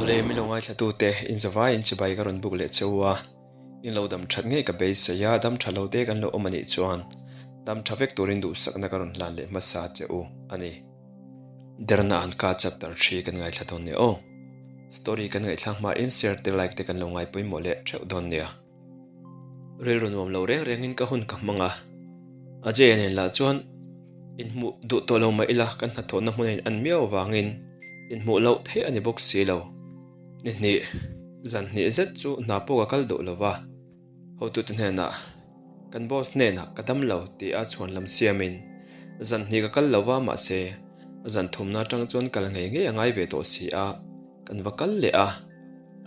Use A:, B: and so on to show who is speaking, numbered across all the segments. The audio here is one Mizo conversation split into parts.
A: Awle min lo ngaithlatute in zavai in chibai ka rawn buk leh che u a, in lo dam that ngei ka beisei a, dam tha lo te kan lo awm a nih chuan dam tha vek turin duhsakna ka rawn hlan leh hmasa che u a ni. Derna an ka chapter thi kan ngaithla dawn nia aw. Story kan ngaihthlak hmain share te like te kan lo ngai pawimawh leh theuh dawn nia. Rilru nuam lo reng rengin ka hun ka hmang a, Ajay-a nen lah chuan inhmuh duh tawh lo mah ila kan hnathawhna hmun a in an miau avangin inhmuh loh theih a ni bawk si lo. Ni hnih, zan hnih zet chu hna pawh ka kal duh lo va, hotute hnenah kan boss hnenah ka dam lo tih a chhuan lam siamin zan hnih ka kal lo va mahse zan thumna atang chuan kal ngei ngei a ngai ve tawh si a, kan va kal leh a,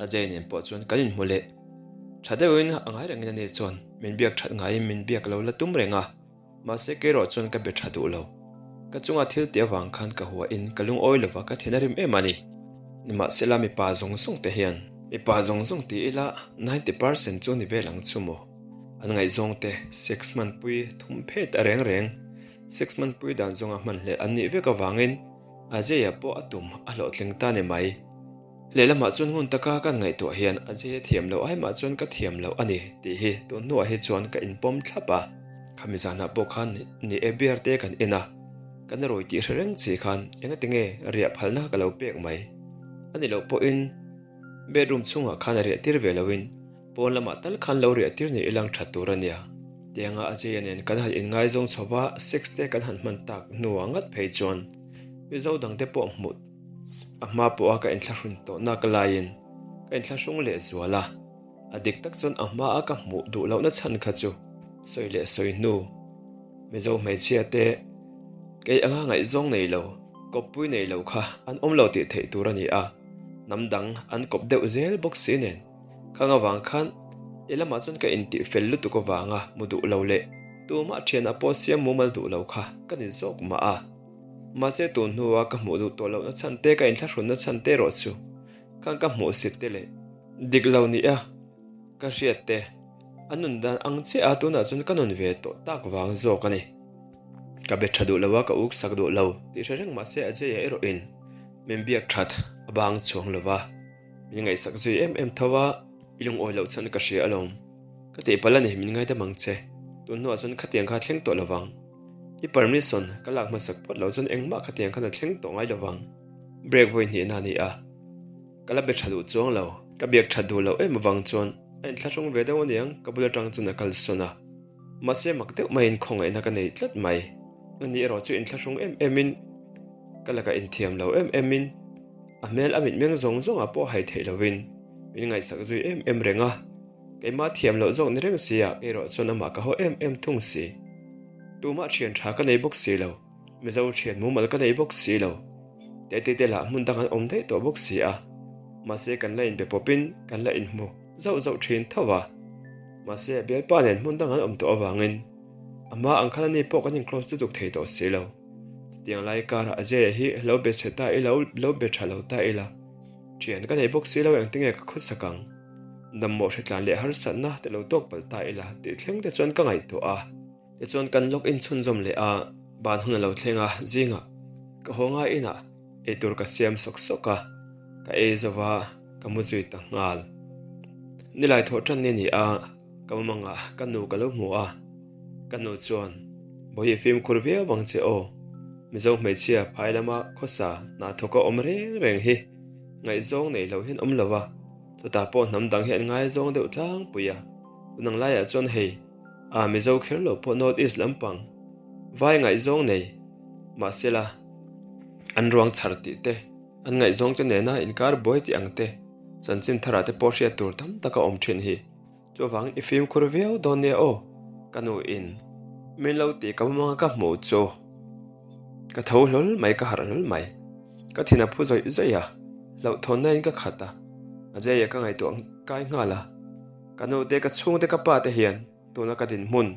A: Ajay nen pawh chuan kan inhmu leh. Tha deuhin a ngai rengin a ni chuan min biak that ngaiin min biak lo la tum reng a, mahse kerawh chuan ka be tha duh lo. Ka chunga thil tih avang khan ka huahin ka lungawi lova ka then a rim em a ni. Nimahsela mipa zawng zawng te hian mipa zawng zawng ti ila 90% chu ni vel ang chu maw? An ngaihzawng te sex hmanpui thum phet a reng reng, sex hmanpui dan zawnga hmanhlel an nih vek avangin Ajay-a pawh a tum a hlawhtling ta ni mai. Lehlamah chuan ngun taka kan ngaihtuah hian a zia thiam loh ai mah chuan ka thiam loh a ni tih hi tun hnuah hi chuan ka inpawm thlap a. Khami zanah pawh khan ni e beer te kan en a, kan rawi tih hre reng chi khan engati nge riah phalna ka lo pek mai. A ni loh pawhin bedroom chhungah khan a riah tir ve loin pawn lamah tal khan lo riah tir ni ilang that tur a nia. Tianga a zia nen kan han inngaizawng chho va, sex te kan han hman tak hnuah ngat phei chuan Mizo dangte pawh hmuh A hma pawha ka inthlahrun tawh nak laiin ka inthlahrung leh zual a, a dik tak chuan a hmaa ka hmuh duh lohna chhan kha chu sawi leh sawi hnu. Mizo hmeichhia te kei anga ngaihzawng nei lo, kawppui nei lo kha an awm lo tih theih tur a ni a, hnam dang an kawp deuh zel bawk si nen khang avang khan lehlamah chuan ka intih fel lutuk avanga mu duh lo leh tumah thianah pawh siam mumal duh lo kha ka ni zawk mah a. Mahse tun hnua ka hmuh duh tawh lohna chhan te ka inthlahrunna chhan te erawh chu khan ka hmuh sit te leh dik lo nia ka hriat te a nun dan ang chiah a tunah chuan ka nun ve tawh tak vang zawk a ni. Ka be tha duh lo a ka uk sak duh lo tih hre reng mahse Ajay-a erawh in min biak that a bang chuang lo va. Min ngaihsak zui em em tho a, i lungawi loh chuan ka hria alawm. Ka tihpalh a ni min ngaidam ang che tun hnuah chuan khatiang kha thleng tawh lo vang. I permission ka lak hmasak phawt loh chuan engmah khatiang khan a thleng tawh ngai lovang. Break vawi hnihna a ni a, ka la be tha duh chuang lo. Ka biak that duh loh em avang chuan a inthlahrung ve deuh aniang ka bul atang chuan a kalsawn a. Mahse mak deuh maiin khawngaihna ka nei tlat mai. Ani erawh chu inthlahrung em emin ka lakah inthiam lo em emin a hmel a mitmeng zawng zawngah pawh hai theih lovin min ngaihsak zui em em reng a. Keimah thiam loh zawk ni reng si a, kei erawh chuan amah ka haw em em thung si. Tumah thian tha ka nei bawk si lo, Mizo thian mumal ka nei bawk si lo. Tete te lah hmun dang an awm daih tawh bawk si a, mahse kan la inbe pawpin kan la inhmu zauh zauh thin tho a. Mahse a bialpa nen hmun dang an awm tawh avangin a hma ang khan ani pawh kan in close lutuk thei tawh si lo. Chutiang lai karah Ajay-a hi lo be chhe ta ila, lo be tha lo ta ila, thian ka nei bawk si lo engtinge ka khawsak ang. Dammawh hritlan leh harsatna te lo tawk palh ta ila tih thleng te chuan ka ngaihtuah a. Tichuan kan lawk in chhunzawm leh a, ban hun a lo thleng a, zingah ka haw ngai inah eitur ka siam sawk sawk a, ka ei zo va, ka mu zui ta nghal. Nilai thawh tan ni a ni a, ka mumangah ka nu ka lo hmu a, ka nu chuan, Bawihi fimkhur viau vang che aw, Mizo hmeichhia phai lama khawsa hna thawk a awm reng reng hi ngaihzawng nei lo hian awm lo a, Chutah pawh hnam dang hi an ngaizawng deuh tlangpui a, tunang laiah chuan hei a Mizo kher lo pawh North East lampang vai ngaihzawng nei mahsela an ruang chhar tih te, an ngaihzawng te nena inkar buai tih ang te chanchin tharah te pawh hriat tur tam tak a awm thin hi. Chuvangin i fimkhur viau dawn nia aw, ka nu in min lo tih ka mumanga ka hmuh chu ka tho hlawl mai ka harh hlawl mai. Ka thin a phu zawih zawih a, hlauhthawnna in ka khat a, Ajay-a ka ngaihtuah kai nghal a, ka nu te ka chhungte ka pa te hian tuna ka dinhmun,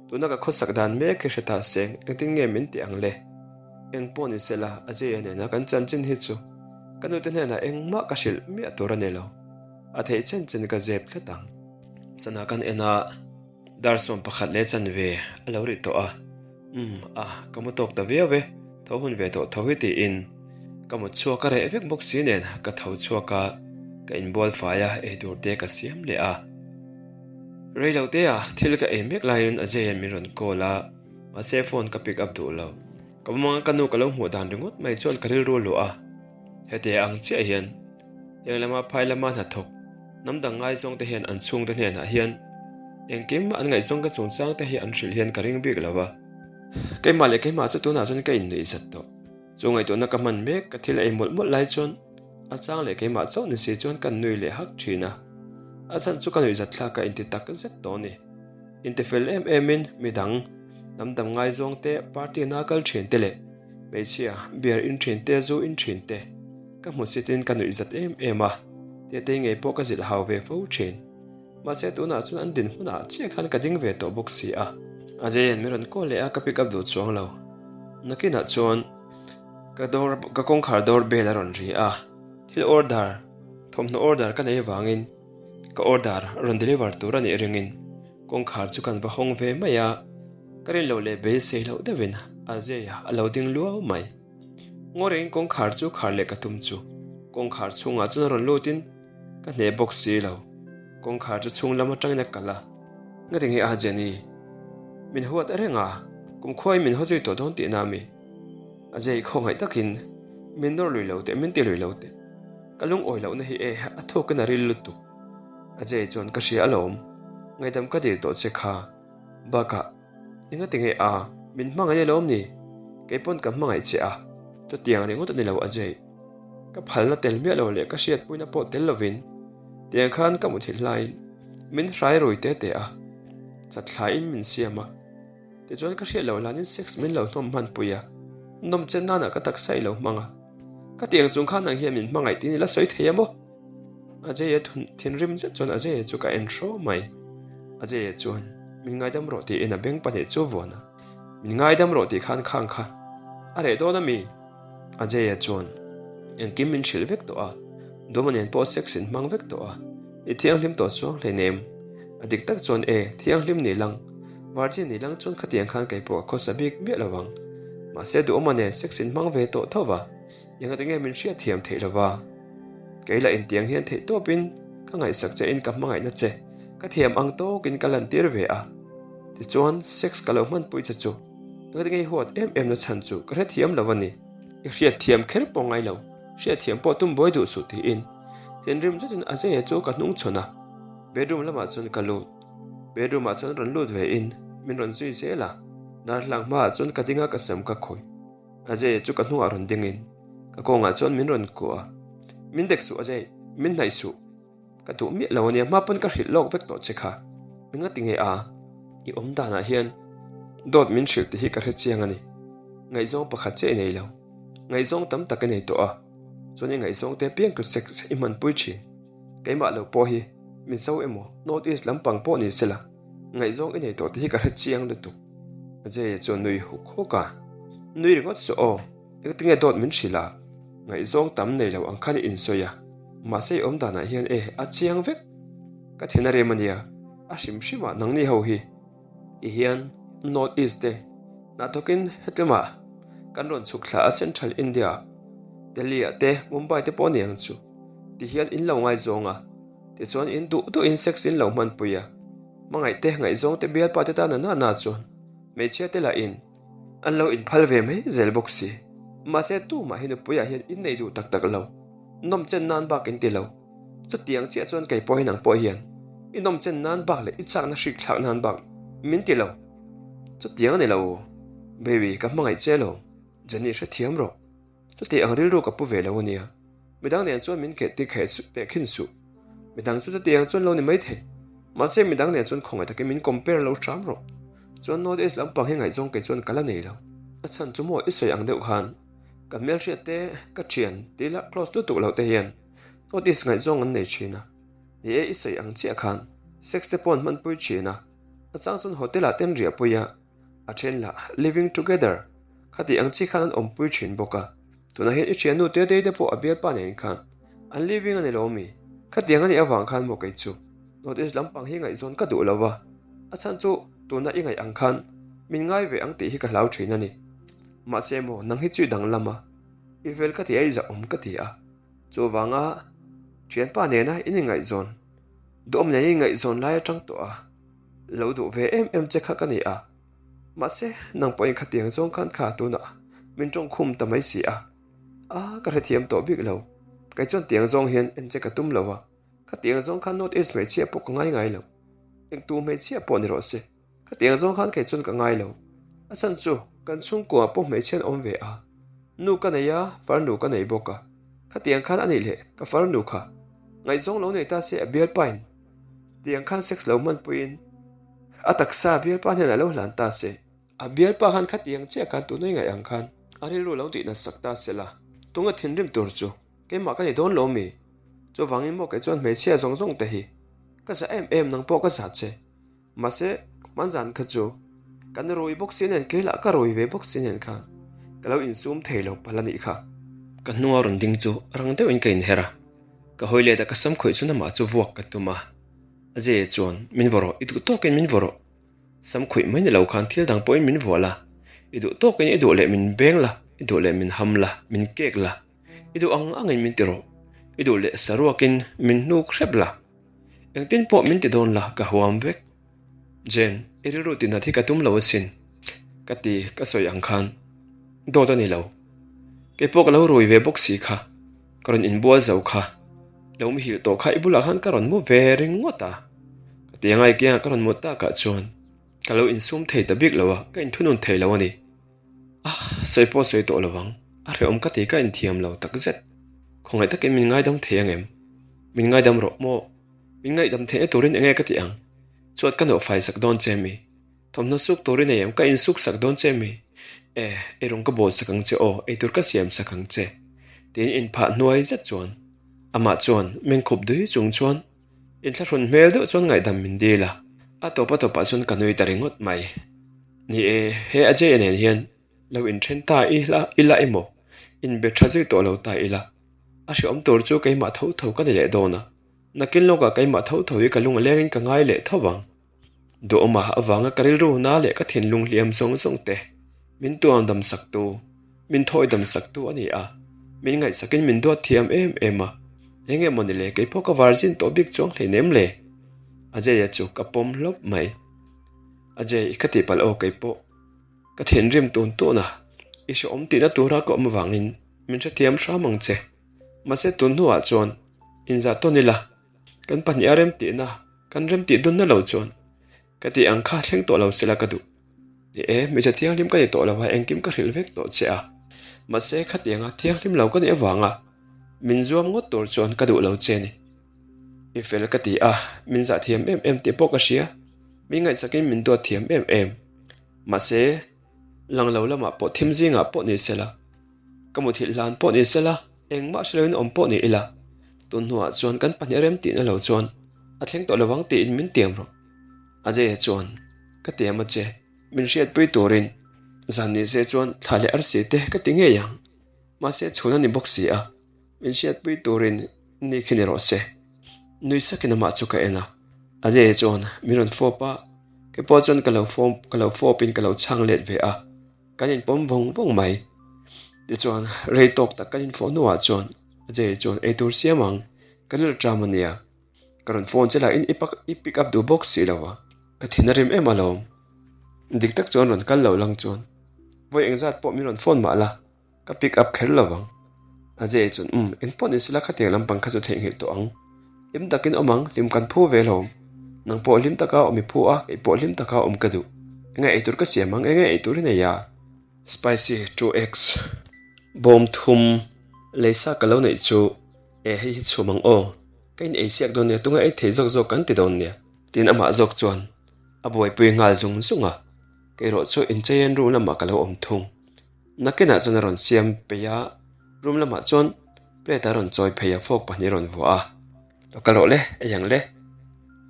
A: tuna ka khawsak dan mek hi hre ta seng engtin nge min tih ang le? Eng pawh ni sela Ajay-a nena kan chanchin hi chu ka nu te hnenah engmah ka hrilh miah tur a ni lo. A theih chen chen ka zep tlat ang. Sana kan en a, dar 11 leh chanve a lo ri tawh a. Umm a, ka mu tawk ta viau e, tho hun ve tawh tho hi tiin. Ka mut chhuak a reh vek bawk si nen ka tho chhuak a, ka inbual fai a, eitur te ka siam leh a. Rei lo te a, thil ka ei mek laiin Ajay-a'n min rawn call a, mahse phone ka pick up duh lo. Ka mumanga ka nu ka lo hmuh dan ringawt mai chuan ka rilru luah a, heti ang chiah hian heng lama phai lama hnathawk hnam dang ngaizawng te hian an chhungte hnenah hian engkim an ngaihzawng ka chungchang te hi an hrilh hian ka ring bik lo a. Keimah leh keimah chu tunah chuan ka innuih zat tawh. Chu ngaihtuahna ka hman mek ka thil ei mawlh mawlh lai chuan a chang leh keimah chauh ni si chuan ka nui leh hak thin a. A chhan chu ka nuih zat thlak ka inti tak zet tawh a ni. Intifel em emin midang hnam dam ngaizawng te, party na kal thin te leh hmeichhia beer in thin te, zu in thin te ka hmu sitin ka nuih zat em em a. Tetei ngei pawh ka zilh hau ve fo thin. Mahse tunah chuan an dinhmunah chiah khan ka ding ve tawh bawk si a. Ajay-a'n min rawn call leh a, ka pick up duh chuang lo. Nakinah chuan ka door ka kawngkhar door bell a rawn ri a, thil order thawmhnaw order ka nei avangin ka order rawn deliver tur a nih ringin kawngkhar chu kan va hawng ve mai a, ka rin loh leh beisei loh deuhin Ajay-a a lo ding luau mai. Ngaw rengin kawngkhar chu khar leh ka tum chu kawngkhar chhungah chuan a rawn lutin Ka hneh bawk si lo. Kawngkhar chu chhung lam atangin a kalh a. Ngati nge a Jenny? Min huat reng a, kum khuain min haw zui tawh dawn tihna a mi? A zei khawngaih takin min nawr lui lo teh, min ti lui lo teh. Ka lungawi lohna hi e, a thuakin a ril lutuk. A zei chuan ka hria alawm, ngaihdam ka dil tawh che kha. Bakah. Engati nge a? Min hmangaih alawm ni? Kei pawn ka hmangaih che a, chutiang ringawt a ni lo Ajay. Ka phalna tel miah lo leh ka hriatpuina pawh tel lovin tiang khan ka muthilh hlaiin min hrai rui te te a, chathlaiin min siam a. Tichuan ka hriat loh hlanin sex min lo hnawm hmanpui a, nawm chen nanah ka taksa i lo hmang a. Ka tiang chung khan nang hian min hmangaih tiin i la sawi thei a maw? Ajay-a thinrim zet chuan Ajay-a chu ka en hraw mai. Ajay-a chuan, Min ngaidam rawh tiin a beng pahnih chu vuan a. Min ngaidam rawh tih khan khang kha a reh dawn a mi? Ajay-a chuan, Engkim min hrilh vek tawh a, Duma nen pawh sex in hmang vek tawh a, i thianghlim tawh chuang hleinem. A dik tak chuan e, thianghlim ni lang, virgin ni lang chuan khatiang khan kei pawh a khawsa bik miah lo ang. Mahse Duhawma nen sex in hmang ve tawh tho va. Engati nge min hriatthiam theih lova? Kei lah intiang hian theih tawpin ka ngaihsak che in ka hmangaihna che ka thiam ang tawkin ka lantir ve a. Tichuan sex ka lo hmanpui che chu engati nge i huat em em na chhan chu ka hrethiam lo a ni. I hriatthiam kher pawh ngai lo, hriatthiam pawh tum buai duh suh tiin thinrim zetin Ajay-a chu ka hnungchhawn a, bedroom lamah chuan ka lut. Bedroom ah chuan rawn lut ve in min rawn zui zel a, darhlang hmaah chuan ka ding a ka sam ka khawih. Ajay chu ka hnungah rawn dingin ka kawngah chuan min rawn kuah a, Min dek suh Ajay, min hnaih suh. Ka duh miah lo ania, hma pawn ka hrilh lawk vek tawh che kha. Min nga ti nge a? I awm danah hian dawt min hrilh tih hi ka hre chiang a ni. Ngaihzawng pakhat che i nei lo. Ngaihzawng tam tak i nei tawh a, chuan i ngaihzawng te piang tu sex i hmanpui thin. Keimah lo pawh hi Mizo emaw North East lampang pawh ni sela ngaihzawng i nei tawh tih hi ka hre chiang lutuk. Ajay chuan nui huk huk a, Nui ringawt suh aw, engtinge dawt min hrilh a? Ngaihzawng tam nei lo ang khan i insawi a, mahse i awm danah hian e, a chiang vek. Ka thin a rem a nia, a hrim hrim ah nangni ho hi. Ti hian North East te hnathawkin hetlema kan rawn chhuk thla a Central India ah, Delhi ah te Mumbai te pawh a ni ang chu. Ti hian in lo ngaizawng a, tichuan in duh duhin sex in lo hmanpui a. Hmangaih te, ngaihzawng te, bialpa te tan a nana chuan hmeichhia te lah in an lo inphal ve mai zel bawk si. Mahse tumah hi nupuiah hian in nei duh tak tak lo, nawm chen nan bak in ti lo. Chutiang chiah chuan kei pawh hi nang pawh hian i nawm chen nan bak leh i chakna hrik thlak nan bak min ti lo. Chutiang a ni lo, baby ka hmangaih che lo, Jenny hrethiam rawh. Chuti ang rilru ka pu ve lo a nia. Midang nen chuan min keh ti kheh suh teh khin suh. Midang chu chuti ang chuan lo ni mai thei. Mahse midang nen chuan khawngaih takin min compare lo hram rawh. Chuan North East lampang hi ngaihzawng kei chuan ka la nei lo. A chhan chu maw i sawi ang deuh khan ka hmelhriat te ka thian tih lah close lutuk loh te hian North East ngaihzawng an nei thin a. Ni e i sawi ang chiah khan sex te pawh an hmanpui thin a. A chang chuan hotel ah te an riahpui a. A then lah living together kha tih ang chi khan an awmpui thin bawk a, tunah hian i thiannu te te te pawh a bialpa nen khan an living a ni lo mi? Khatiang a nih avang khan maw kei chu North East lampang hi ngaihzawn ka duh lo va, a chhan chu tuna i ngaih ang khan min ngai ve ang tih hi ka hlau thin a ni. Mahse maw nang hi chu i danglam a. I fel ka ti a, i zahawm ka ti a. Chuvanga thianpa nena in inngaihzawn, duhawm nena in inngaihzawn lai atang tawh a, lo duh ve em em che kha ka ni a. Mahse, nang pawhin khatiang zawng khan kha tunah min tawngkhum ta mai si a. A, ka hrethiam tawh bik lo. Kei chuan tiang zawng hian en che ka tum lo a. Khatiang zawng khan North East hmeichhia pawh ka ngai ngai lo. Engtu hmeichhia pawh ni rawh se. Khatiang zawng khan kei chuan ka ngai lo. A chhan chu kan chhungkua pawh hmeichhia an awm ve a. Nu ka nei a, farnu ka nei bawk a. Khatiang khan a nih leh ka farnu kha ngaihzawng lo nei ta se a bialpain tiang khan sex lo hmanpuiin a taksa bialpa hnenah lo hlan ta se. A bialpa khan khatiang chiah khan tunai ngaih ang khan a rilru lo tih natsak ta se la. Tunga thinrim tur chu keimah ka ni dawn lo mi? Chuvangin maw kei chuan hmeichhia zawng zawng te hi ka za em em nang pawh ka za che. Mahse, hmanzan kha chu kan rui bawk si nen keilah ka rui ve bawk si nen khan ka lo insum thei lo palh a nih kha. Ka hnunga rawn ding chu rang deuhin ka inher a, ka hawi let a ka sam khawih chu namah chu vuak ka tum a, a zia chuan min vaw rawh, i duh tawkin min vaw rawh, sam khawih mai ni lo khan thil dang pawhin min vuah la, i duh tawkin i duh leh min beng la, i duh leh min ham la, min kek la, i duh ang angin min ti rawh, i duh leh saruakin min hnuk hrep la. Engtin pawh min ti dawn la, ka huam vek. Jen, i rilru tinat hi ka tum lo asin. Ka ti, ka sawi ang khan. Dawt a ni lo. Kei pawh ka lo rui ve bawk si kha. Ka rawn inbual zo kha. Lo muhilh tawh kha i bulah khan ka rawn mu ve ringawt a. Ka ti angai kiangah ka rawn mut takah chuan ka lo insum thei ta bik lo a, ka inthunun thei lo a ni. Ah, sawi pawh sawi tawh lo ang. A hrehawm ka ti ka inthiam lo takzet. Khawngaih takin min ngaidam thei ang em? Min ngaidam rawh maw? Min ngaihdam theihna turin enge ka ti ang? Chuat ka nawhfai sak dawn che mi? Thawmhnaw suk turin ei em? Ka insuk sak dawn che mi? E, ei rawng ka bawl sak ang che aw, eitur ka siam sak ang che. Tiin inphah hnuai zet chuan amah chuan mengkhup dui chung chuan inthlahrun hmel deuh chuan ngaihdam min dil a. A tawp a tawpah chuan ka nui ta ringawt mai. Ni e, he Ajay-a nen hian lo inthen ta ila ila emaw, inbe tha zui tawh lo ta ila. A hreawm tur chu keimah tho tho ka ni leh dawn a, nakin lawkah keimah tho tho hi ka lung a lengin ka ngai leh tho vang. Duhawma avanga ka rilru na leh ka thinlung hliam zawng zawng te min tuam dam sak tu, min thawi dam sak tu a ni a, min ngaihsakin min duat thiam em em a, eng emaw ni le keipawh ka varzin tawh bik chuang hleinem le? Ajay-a chu ka pawm hlawp mai. Ajay, ka tihpalh aw keipawh. Ka thinrim tun tun a, i hrehawm tihna tura ka awm avangin min hrethiam hram ang che. Mahse tun hnuah chuan inzah tawn ila, kan pahniha remtihna kan remtih dunna lo chuan ka tih ang kha thleng tawh lo sela ka duh. Ni e, hmeichhe thianghlim ka ni tawh lo a, engkim ka hrilh vek tawh che a. Mahse khatianga thianghlim lo ka nih avanga min zuam ngawt tur chuan ka duh lo che ni. I fel ka ti a, min zah thiam em em tih pawh ka hria. Min ngaihsakin min duat thiam em em. Mahse, lang lo lamah pawh thim zingah pawh ni sela, ka muthilh hlan pawh ni sela, engmah hre loin awm pawh ni ila, tun hnuah chuan kan pahnih rem tihna lo chuan a thleng tawh lo ang tiin min tiam rawh. Ajay-a chuan, Ka tiam a che, min hriatpui turin zan ni se chuan thla leh arsi te ka ti ngei ang. Mahse, chhun a ni bawk si a. Min hriatpui turin ni khi ni rawh se. Nui sakin amah chu ka en a, Ajay chuan min rawn fawp a, kei pawh chuan ka lo fawp ka lo fawpin ka lo chhang let ve a, kan inpawm vawng vawng mai. Tichuan rei tawk tak kan infawh hnuah chuan Ajay chuan eitur siam ang ka rilru ṭam a nia, ka rawn phone che lahin i pak i pick up duh bawk si lo a, ka thin a rim em alawm. Dik tak chuan rawn kal loh lang chuan vawi engzat pawh min rawn phone mah la. Ka pick up kher lo ang. Ajay chuan umm eng pawh ni sela khatiang lampang kha chu theihnghilh tawh ang. Hlim takin awm ang, hlim kan phu ve hlawm. Nang pawh hlim taka awm i phu a, kei pawh hlim taka awm ka duh. Enge eitur ka siam ang, enge eitur i nei a? Spicy 2X bawm thum leisa ka lo neih chu e hei hi chhum ang aw. Ka in ei siak dawn nia, tunge ei thei zawk zawk kan ti dawn nia. Tin amah zawk chuan a buaipui nghal zung zung a, kei erawh chu inchei en room lamah ka lo awm thung. Nakinah chuan a rawn siam peih a, room lamah chuan plate a rawn chawi phei a, fork pahnih a rawn vuah a. Lo kal rawh le, ei ang le.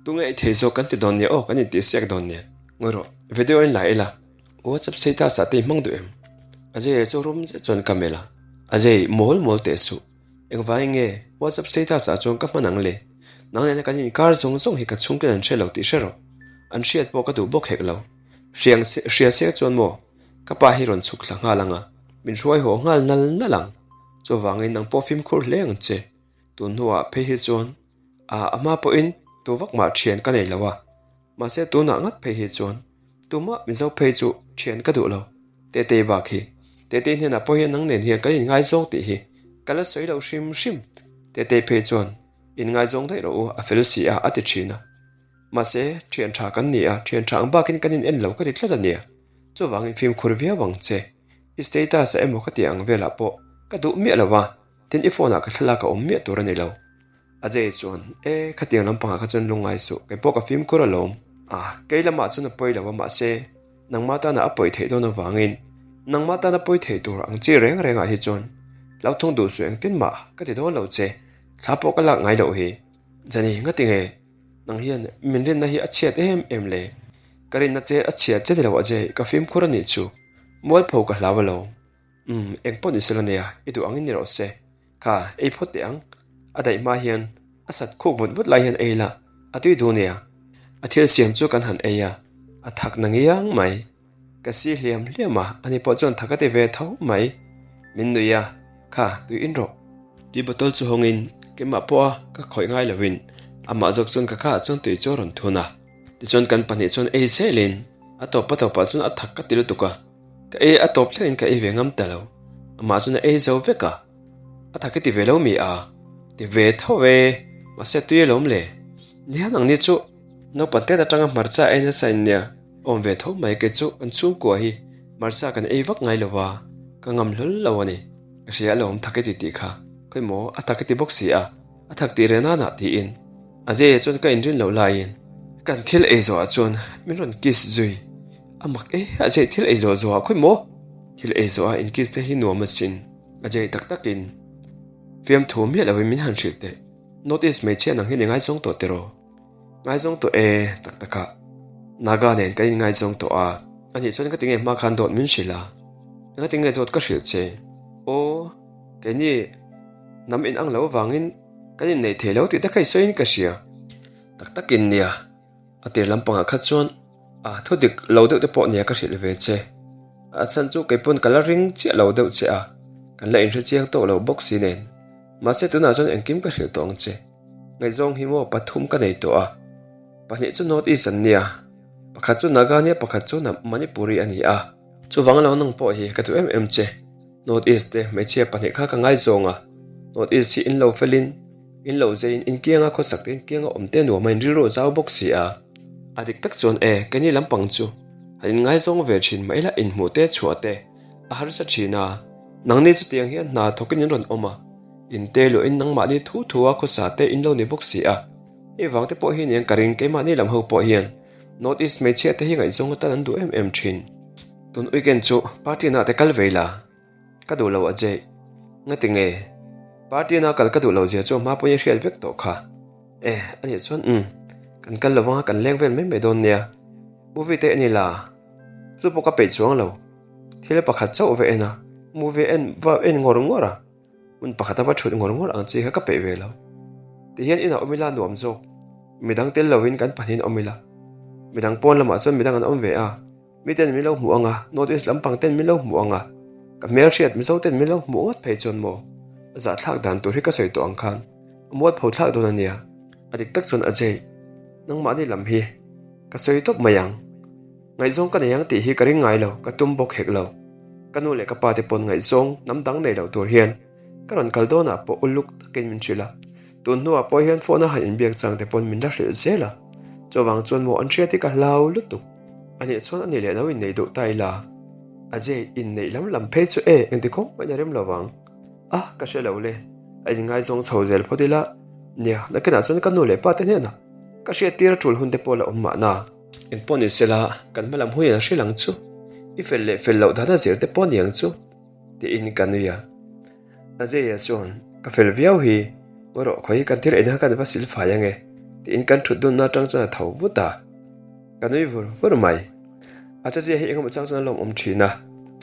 A: Tunge ei thei zawk kan ti dawn nia aw, kan intih siak dawn nia. Ngawi rawh, video in la ila. WhatsApp status ah te i hmang duh em? Ajay chu room zet chuan ka melh a, Ajay, mawl mawl teh suh. Engvangin nge WhatsApp status ah chuan ka hman ang le? Nang nena kan inkar zawng zawng hi ka chhungten an hre lo tih hre rawh. An hriat pawh ka duh bawk hek lo. Hriang hria sek chuan maw? Ka pa hi rawn chhuk thla nghal ang a, min hruai haw nghal nal nal ang. Chuvangin nang pawh fimkhur hle ang che. Tun hnuah phei hi chuan a a hma pawhin tu vak mah thian ka nei lo a. Mahse tunah ngat phei hi chuan tumah Mizo phei chu thian ka duh lo. Tetei bak hi Tetei hnenah pawh hian nang nen hian kan inngaizawng tih hi ka la sawi lo hrim hrim. Tetei phei chuan inngaizawng daih rawh u a fel si a a ti thin a. Mahse thian tha kan ni a, thian tha ang bakin kan in en lo ka ti tlat a nia. Chuvangin fimkhur viau ang che. I status-ah emaw ka tih ang velah pawh ka duh miah lo va, tin i phone-ah ka thlalak a awm miah tur a ni lo. Ajay chuan, E, khatiang lampangah kha chuan lungngai suh, kei pawh ka fimkhur alawm. A, kei lamah chuan a pawi lo a, mahse, nangmah tana a pawi theih dawn avangin nangmah tana pawi thei tur ang chi reng rengah hi chuan hlauthawng duh suh engtin mah ka ti dawn lo che, thla pawh ka lak ngai loh hi. Jani, ngati nge? Nang hian min rinna hi a chhiat em em le? Ka rinna che a chhiat che ni lo Ajay, ka fimkhur a nih chu. Mualpho ka hlau alawm. Umm, eng pawh ni sela nia, i duh angin ni rawh se. Kha, ei phawt teh ang. A daih hma hian a sat khuk vut vut lai hian ei la, a tui duh nia. A thil siam chu kan han ei a, a thak na ngiang mai. Ka si hliam hliam a, ani pawh chuan thak a ti ve tho mai. Min nui a, Kha, tui in rawh. Tui bottle chu hawngin keimah pawha ka khawih ngai loin amah zawk chuan ka khaah chuan tui chu a rawn thun a. Tichuan kan pahnih chuan ei zelin a tawp a tawpah chuan a thak ka ti lutuk a, ka ei a tawp thlengin ka ei ve ngam ta lo. Amah chuan a ei zo vek a, a thak i ti ve lo mi a? Ti ve tho e, mahse tui alawm le. Nihan ang ni chu naupang tet atanga hmarcha ei nasa in nia. Awm ve tho mai kei chu kan chhungkua hi hmarcha kan ei vak ngai lo va, ka ngam hlawl lo a ni. Ka hria alawm thak i ti tih kha, khawi maw a thak i ti bawk si a, a thak tih reh nana tiin Ajay-a chuan ka inrin loh laiin kan thil ei zawhah chuan min rawn kiss zui. A mak e, Ajay thil ei zawh zawhah khawi maw? Thil ei zawhah in kiss te hi nuam asin, Ajay tak takin fiamthu miah loin min han hrilh teh. Notice hmeichhia nang hi ni ngaizawng tawh tiraw? Ngaizawng tawh e, tak takah. Naga nen kan inngaizawng tawh a, anih chuan ka tinge hma khan dawt min hrilh a? Enga tinge dawt ka hrilh che? Aw, keini hnam in ang lo avangin kan inneih thei lo tih te kha i sawiin ka hria. Tak takin nia, a tir lampangah kha chuan a thu dik lo deuh te pawh nia ka hrilh ve che. A chhan chu keipawn ka la ring chiah lo deuh che a, kan la inhre chiang tawk lo bawk si nen. Mahse tunah chuan engkim ka hrilh tawh ang che. Ngaihzawng hi maw pathum ka nei tawh a, pahnih chu North East an nia, pakhat chu Naga nia pakhat chu Manipuri a ni a. Chuvang lo nang pawh hi ka duh em em che, North East te hmeichhia pahnih kha ka ngaizawng a, North East hi in lo felin, in lo zeiin in kianga khawsak te in kianga awm te nuam a in rilru zau bawk si a. A dik tak chuan e, keini lampang chu han in ngaizawng ve thin mah ila inhmuh te chhuah te a harsa thin a, nangni chutiang hian hna thawkin in rawn awm a. In te luahin nangmahni thu thu a khawsa te in lo ni bawk si a, hei vang te pawh hi niang ka ring keimahni lam ho pawh hian North East hmeichhia te hi ngaihzawng atan an duh em em thin. Tun weekend chu party na te kal vei la, ka duh lo a Jay. Ngati nge? Party na kal ka duh lo zia chu a hma pawhin i hriat vek tawh kha. E, anih chuan umm, kan kal lo vanga kan leng vel mai mai dawn nia. Movie te en ila, chu pawh ka peih chuang lo. Thil pakhat chauh va en a, movie en va en ngawr ngawr a. Hmun pakhat a va thut ngawr ngawr ang chi kha ka peih ve lo. Tihian inah awm ila nuam zawk. Midang tel loin kan pahnihin awm ila. Midang pawn lamah chuan midang an awm ve a. Miten min lo hmuh ang a, North East lampang ten min lo hmuh ang a. Ka hmelhriat Mizo ten min lo hmuh ngawt phei chuan maw? A zahthlak dan tur hi ka sawi tawh ang khan a mualpho thlak dawn a nia. A dik tak chuan Ajay, nangmahni lam hi ka sawi tawp mai ang. Ngaihzawng ka nei ang tih hi ka ring ngai lo, ka tum bawk hek lo. Ka nu leh ka pa te pawn ngaihzawng hnam dang nei lo tur hian ka rawn kal dawnah pawh uluk takin min hrilh a. Tun hnuah pawh hian phone a han inbiak chang te pawn min la hrilh zel a. Chuvang chuan maw an hriat hi ka hlau lutuk. Anih chuan ani leh lo inneih duh ta ila. Ajay, inneih lam lam phei chu e, engti khawng pawhin a rem lo vang. A, ka hre lo le. A inngaizawng chho zel phawt ila. Nia, nakinah chuan ka nu leh pa te hnenah ka hriattir a tul hun te pawh la awm mahna. Engpawh ni sela, kan hma lam huiin a hrilh ang chu. I fel leh fel loh dan a zir te pawh ni ang chu, tiin ka nui a. Ajay-a chuan, Ka fel viau hi, ngaw rawh khawi kan thil eina kha kan va sil fai ange, tiin kan thut dunna atang chuan a tho vut a. Ka nui vur vur mai. A chazia hi engemaw chang chuan a lawmawm thin a,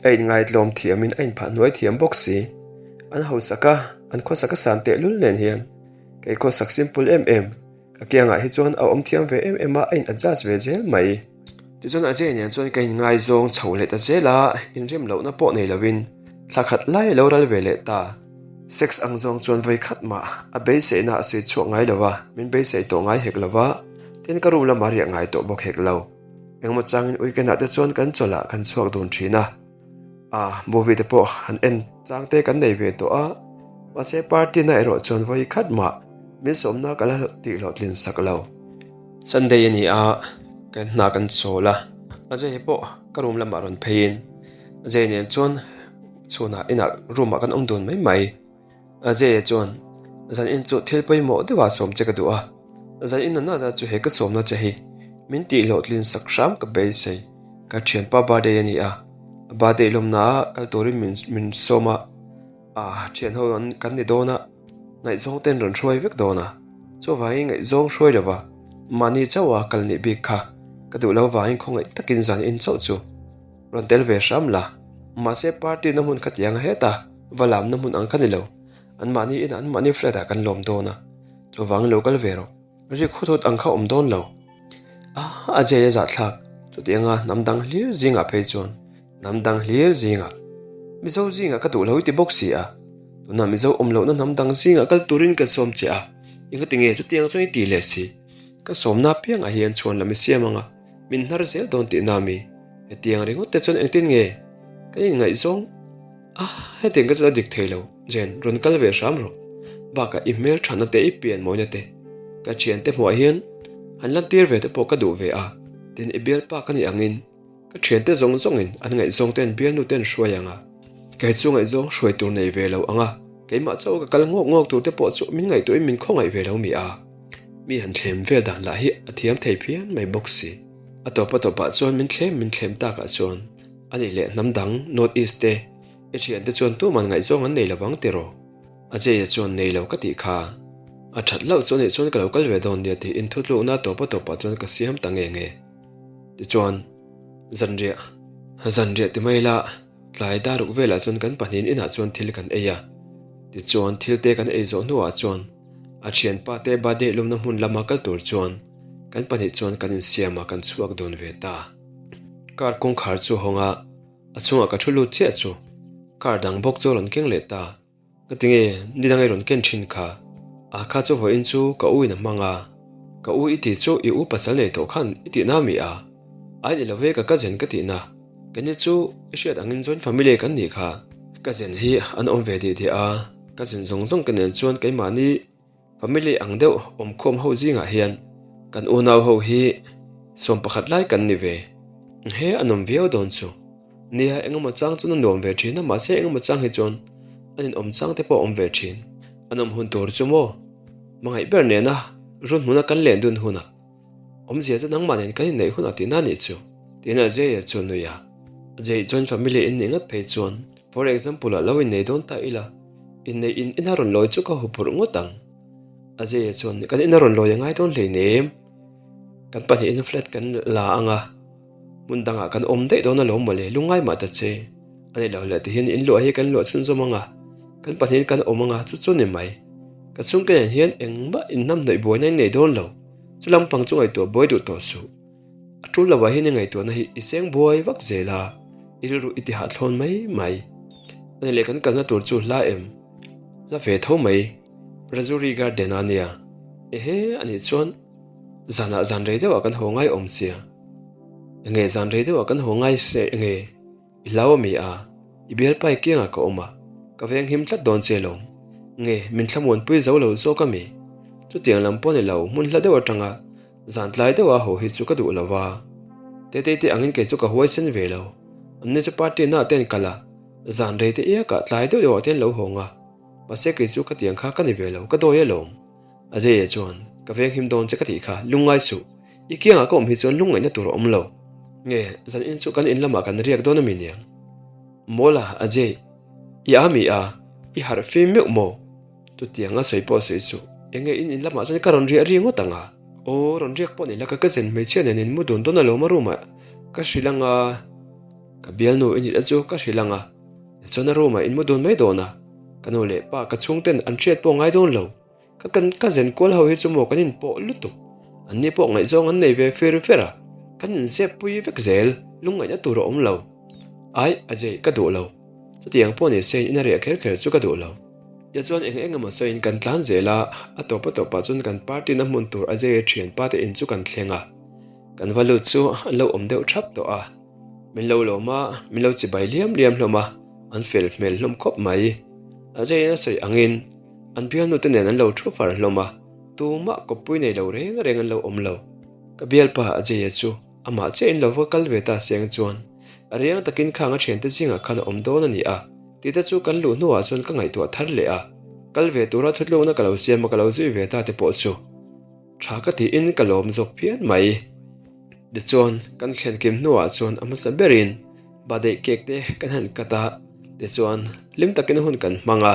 A: a inngaitlawm thiamin a inphah hnuai thiam bawk si. An hausak a, an khawsak a san tehlul nen hian kei khawsak simple em em. Ka kiangah hi chuan a awm thiam ve em em a, a in adjust ve zel mai. Tichuan Ajay nen chuan ka inngaizawng chho leh ta zel a, inrem lohna pawh nei lovin thla khat lai a lo ral ve leh ta. Sex ang zawng chuan vawi khat mah a beiseina a sawi chhuak ngai lo a, min beisei tawh ngai hek lo va, tin ka room lamah riah ngai tawh bawk hek lo. Engemaw changin weekend ah te chuan kan chawlh ah kan chhuak dun thin a, ah movie te pawh han en chang te kan nei ve tawh a, mahse party na erawh chuan vawi khat mah min sawmna ka la tih hlawhtlin sak lo. Sunday a ni a, kan hna kan chawl a, Ajay pawh ka room lamah rawn pheiin Ajay nen chuan Chhunah inah room ah kan awm dun mai mai. Ajay-a chuan, Zan in chu thil pawimawh deuhah sawm che ka duh a, zan in nana na chu he ka sawmna che hi min tih hlawhtlin sak hram ka beisei. Ka thianpa birthday a ni a, a birthday lawmna ah kal turin min min sawm a, ah thian ho an kan ni dawn a, ngaihzawng ten rawn hruai vek dawn a, chuvangin ngaihzawng hruai lova mahni chauha kal nih bik kha ka duh lo vangin khawngaih takin zan in chauh chu Rawn tel ve hram la. Mahse party na hmun kha tiang a heta va lamna hmun ang kha ni lo. An mahni inah an mahni flat ah kan lawm dawn a. Chuvangin lo kal ve rawh. Rik hut hut ang kha awm dawn lo. Ah, a jail a zahthlak. Chutianga hnam dang hlir zingah phei chuan hnam dang hlir zingah Mizo zingah ka duh lo i ti bawk si a. Tunah Mizo awm lohna hnam dang zingah kal turin ka sawm che a. Engati nge chutiang chuan i ti leh si? Ka sawmna apiangah hian chhuan lam i siam ang a. Min hnar zel dawn tihna mi? Hetiang ringawt te chuan engtin nge kan inngaihzawng? Ah, hetiang ka chuan a dik thei lo, Jen, rawn kal ve hram rawh. Bakah i hmel thatna te, i pian mawina te, ka thiante hmuah hian han lantir ve te pawh ka duh ve a, tin i bialpa ka nih angin ka thiante zawng zawngin an ngaihzawng ten bialnu ten hruai ang a, kei chu ngaihzawng hruai tur nei ve lo ang a, keimah chauh ka kal ngawk ngawk tur te pawh chu min ngaihtuahin min khawngaih ve lo mi a? Mi han thlem vel dan lah hi a thiam thei phian mai bawk si. A tawp a tawpah chuan min thlem min thlem takah chuan a nih leh hnam dang North East te i thiante chuan tuman ngaihzawng an nei lo vang tiraw? Ajay-a chuan nei lo ka tih kha. A that hlauh chu anih chuan ka lo kal ve dawn nia tiin thutlukna a tawp a tawpah chuan ka siam ta nge nge. Tichuan, zanriah zanriah ti mai la tlai daruk velah chuan kan pahnihin inah chuan thil kan ei a. Tichuan thil te kan ei zawh hnuah chuan A thianpa te birthday lumna hmun lama kal tur chuan kan pahnih chuan kan insiam a kan chhuak dun ve ta. Car kawngkhar chu hawng a, a chhungah ka thu lut chiah chu car dang bawk chu a rawn keng leh ta. Ka ti nge ni dang i rawn ken thin kha? A kha chu vawiin chu ka u in a hmang a, ka u i ti chu i u pasal nei tawh khan i tihna mi a? Ai ni lo ve ka cousin ka tihna. Keini chu i hriat angin joint family kan nih kha. Cousin hi an awm ve dih dih a. Ka zin zawng zawng te nen chuan keimahni family ang deuh awmkhawm ho zingah hian kan unau ho hi 11 lai kan ni ve. He a nawm viau dawn chu. Nia engemaw chang chuan a nuam ve thin a mahse engemaw chang hi chuan an inawm chang te pawh a awm ve thin. A nawm hun tur chu maw? Hmangaih ber nena run hmuna kan len dun hunah Awmzia chu nangmah nen kan inneih hunah tihna nih chu, tiin Ajay-a chu a nui a. Ajay joint family in nih ngat phei chuan for example ah lo innei dawn ta ila, inneih in ina rawn lawi chu ka huphurh ngawt ang. Ajay-a chuan kan ina rawn lawi a ngai dawn hleinem, kan pahnihin flat kan la ang a, hmun dangah kan awm daih dawn alawm mawle, lungngai mah ta che. A nih loh leh tihian in luah hi kan luah chhunzawm ang a, kan pahnihin kan awm ang a, chu chu ni mai. Ka chhungte nen hian engmah inhnamhnawih buaina in nei dawn lo. Chu lampang chu ngaihtuah buai duh tawh suh. A tul lovah hian i ngaihtuahna hi i seng buai vak zel a, i rilru i ti hahthlawn mai mai. Ani leh kan kalna tur chu hla em? Hla ve tho mai, Rajouri Garden a nia. Ehe, anih chuan zanah zan rei deuhah kan haw ngai awm sia. Enge zan rei deuhah kan haw ngai se enge? I hlau a mi a, i bialpai kiangah ka awm a, ka veng him tlat dawn che lo. Nge, min thlamuanpui zo lo zawk a mi? Chutiang lam pawh ni lo, hmun hla deuh atanga zan tlai deuha haw hi chu ka duh lo va. Tetei te angin kei chu ka huaisen ve lo. Anni chu party naah te an kal a, zan rei te iakah tlai deuh deuhah te an lo hawng a. Mahse kei chu khatiang kha ka ni ve lo, ka dawi alawm. Ajay-a chuan, Ka veng him dawn che ka tih kha, lungngai suh. I kiangah ka awm hi chuan lungngaihna tur a awm lo. Nge, zan in chu kan in lamah kan riak dawn a mi niang? Mawla, Ajay, i a mi a, i harh fim meuh maw? Chutiang a sawi pawh a sawi suh. Enge in in lamah chuan ka rawn riah ri ngawt ang a? Aw, rawn riak pawh ni la ka ka zen hmeichhia nen in mu dun dawn alawm a room ah ka hrilh ang a, ka bialnu i nit a chu ka hrilh ang a, tichuan a room ah in mu dun mai dawn a, ka nu leh pa ka chhungten an hriat pawh ngai dawn lo. Ka kan ka zen kual ho hi chu maw kan inpawh lutuk. Anni pawh ngaihzawng an nei ve fir fer a, kan inzep pui vek zel, lungngaihna tur a awm lo. Ai, Ajay, ka duh lo. Chutiang pawh ni se in a riah kher kher chu ka duh lo. Tichuan eng eng emaw sawiin kan tlan zel a, a tawp a tawpah chuan kan party na hmun tur Ajay-a thianpa te in chu kan thleng a. Kan va lut chu an lo awm deuh thap tawh a. Min lo lawm a, min lo chibai liam liam hlawm a, an fel hmel hlawm khawp mai. Ajay-in a sawi angin an bialnu te nen an lo thu far hlawm a, tumah kawppui nei lo reng reng an lo awm lo. Ka bialpa Ajay-a chu amah chiah in lo va kal ve ta seng chuan a riang takin khang a thiante zingah khan a awm dawn a ni a tih te chu kan luh hnuah chuan ka ngaihtuah thar leh a, kal ve tura thutlukna ka lo siam a ka lo zui ve ta te pawh chu tha ka tiin ka lawm zawk phian mai. Tichuan kan thlen kim hnuah chuan a hmasa berin birthday cake te kan han cut a, tichuan hlim takin hun kan hmang a,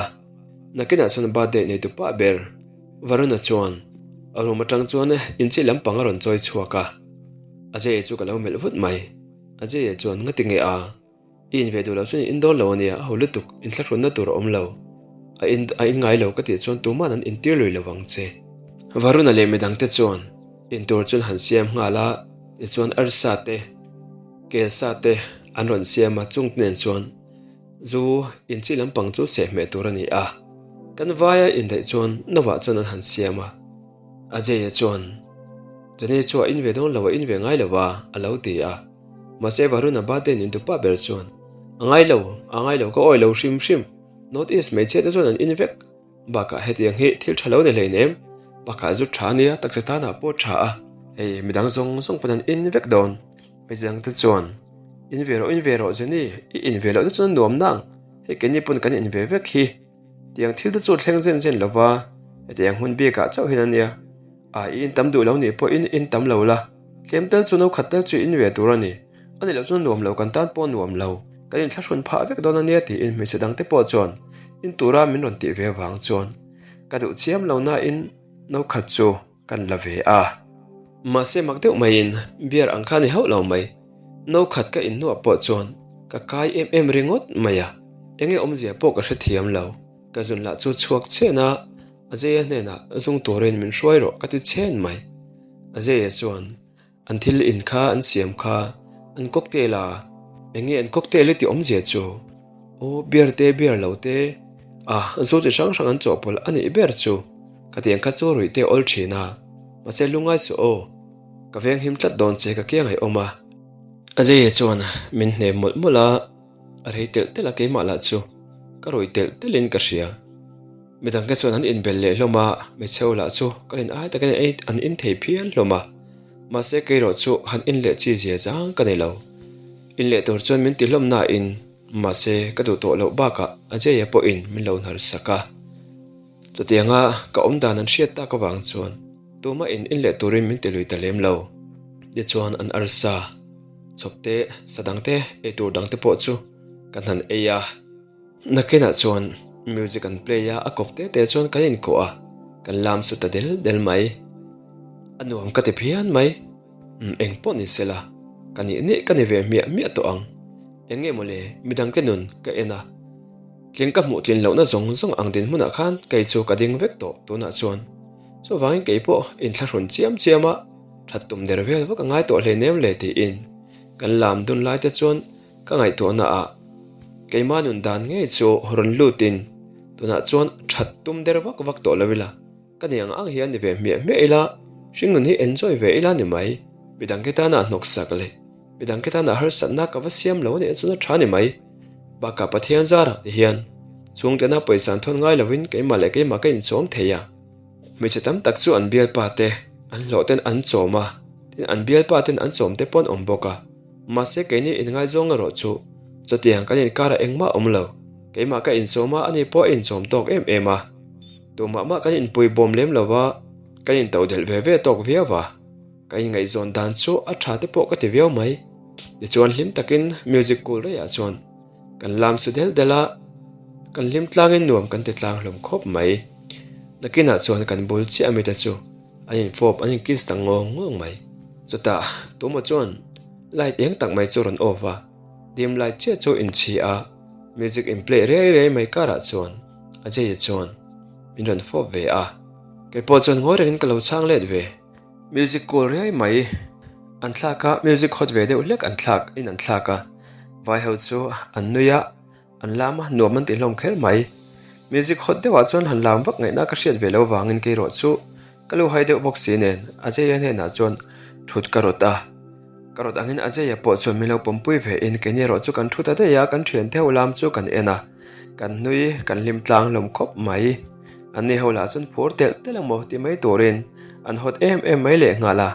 A: nakinah chuan birthday neitu pah ber Varuna chuan a room atang chuan inchi lampang a rawn chawi chhuak a, Ajay chu ka lo melh vut mai. Ajay chuan ngati nge a? I in ve duh loh chuan i in dawn lo ania, a ho lutuk, inthlahrunna tur a awm lo. A in a in ngai lo ka tih chuan tuman an intir lui lo vang che. Varuna leh midangte chuan in tur chuan han siam nghal a, tichuan arsa te, kelsa te an rawn siam a, chung te nen chuan zu inchi lampang chu sehhmeh tur a ni a. Kan vaia indaih chuan Noah chuan an han siam a. Ajay-a chuan, Jane chu a in ve dawn lo, a in ve ngai lo a, a lo ti a. Mahse Varun-a birthday nin tupa ber chuan, A ngai lo, a ngai lo, ka awi lo hrim hrim. North East hmeichhia te chuan an in vek. Bakah hetiang hi thil tha lo ni hleinem. Bakah zu tha ania, taksa tanah pawh tha a. Hei, midang zawng zawng pawn an in vek dawn. Hmeichhe dang te chuan, In ve rawh, in ve rawh Jenny, i in ve loh te chuan a nuam nang. Hei keini pawn kan in ve vek hi. Tiang thil te chu thleng zen zen lo va, hetiang hmun bikah chauh hian a nia. A, i in tam duh lo nih pawhin in tam lo la, tlem tel chu no khat tel chu in ve tur a ni. A nih loh chuan nuam lo kan tan pawh nuam lo, kan inthlahrun phah vek dawn a nia tiin hmeichhe dang te pawh chuan in tura min rawn tih ve avang chuan ka duh chiam lo nain no khat chu kan la ve a. Mahse mak deuh maiin beer ang kha ni hauh lo mai. No khat ka inhnuah pawh chuan ka kai em em ringawt mai a, enge awmzia pawh ka hrethiam lo. Ka zun lah chu chhuak chen a, Azeia hnenah zung turin min hruai rawh ka ti chen mai. Azeia chuan an thil in kha an siam kha an cocktail a, enge an cocktail i tih awmzia chu? Aw beer te beer lo te a zu chi hrang hrang an chawhpawlh a nih ber chu ka tiang kha chu ruih te awl thin a, mahse lungngai suh aw. Ka veng him tlat dawn che ka kiang ai awm a. Azeia chuan min hnem mawlh mawlh a, a rei telh telh a keimah lah chu ka rawi telh telhin ka hria. Midangte chuan an inbel leh hlawm a, hmeichhe lah chu ka rin ai takin an in thei phian hlawm a. Mahse keirawh chu han in leh chi zia zang ka nei lo. In leh tur chuan min ti hlawm nain mahse ka duh tawh loh bakah Azeia pawhin min lo hnar sak a. Chutianga ka awm dan an hriat tak avang chuan tumah in in leh turin min ti lui ta lem lo. Tichuan an arsa, chawp te, sa dang te, ei tur dang te pawh chu kan han ei a. Nakinah chuan music an play a, a kawp te te chuan kan inkuah a, kan lam su ta del del mai. A nuam ka ti phian mai. Umm eng pawh ni sela, ka nih nih ka ni ve hmiah hmiah tawh ang. Eng nge mawle midangte nun ka en a. Tling ka hmuh tlin lohna zawng zawng ang dinhmunah khan kei chu ka ding vek tawh tunah chuan. Chuvangin kei pawh inthlahrun chiam chiam a, that tum der vel vak a ngai tawh hleinem le tiin kan lam dun lai te chuan ka ngaihtuahna ah keimah nun dan ngei chu rawn lutin tunah chuan that tum der vak vak tawh lo ila. Ka ni ang ang hian ni ve hmiah hmiah ila, hringnun hi enjoy ve ila ni mai. Midangte tana hnawksak leh midangte tana harsatna ka va siam lo anih chuan a tha ni mai. Bakah Pathian zarah ti hian chhungtena pawisa an thawn ngai lovin keimah leh keimah ka inchawm thei a. Hmeichhe tam tak chu an bialpa te an hlawh ten an chawm a, tin an bialpa ten an chawm te pawh an awm bawk a. Mahse keini inngaizawng erawh chu chutiang kan inkarah engmah a awm lo. Keimah ka inchawm a, ani pawh a inchawm tawk em em a. Tumah mah kan inpui bawm lem lo va, kan intodelh ve ve tawk viau va. Ka inngaihzawn dan chu a tha te pawh ka ti viau mai. Tichuan hlim takin music cool reiah chuan kan lam su del del a, kan hlim tlangin nuam kan ti tlang hlawm khawp mai. Nakinah chuan kan bul chiah mite chu an infawp an inkiss ta ngawng ngawng mai. Chutah tumaw chuan light eng tak mai chu rawn off a, dim light chiah chu inchhi a, music in play riai riai mai karah chuan Ajay-a chuan min rawn fawp ve a, kei pawh chuan ngawi rengin ka lo chhang let ve. Music cool riai mai an thlak a, music hot ve deuh hlek an thlak in an thlak a, vai ho chu an nui a, an lam a, nuam an ti hlawm kher mai. Music hot deuhah chuan han lam vak ngaihna ka hriat ve lo vangin kei erawh chu ka lu hai deuh bawk si nen Ajay-a hnenah chuan thut ka rawt a. Ka rawt angin Ajay-a pawh chuan min lo pawmpui ve in keini erawh chu kan thu ta daih a, kan thiante ho lam chu kan en a, kan nui kan hlim tlang hlawm khawp mai. Anni ho lah chuan phur telh telh ang maw ti mai turin an hot em em mai lehnghal a.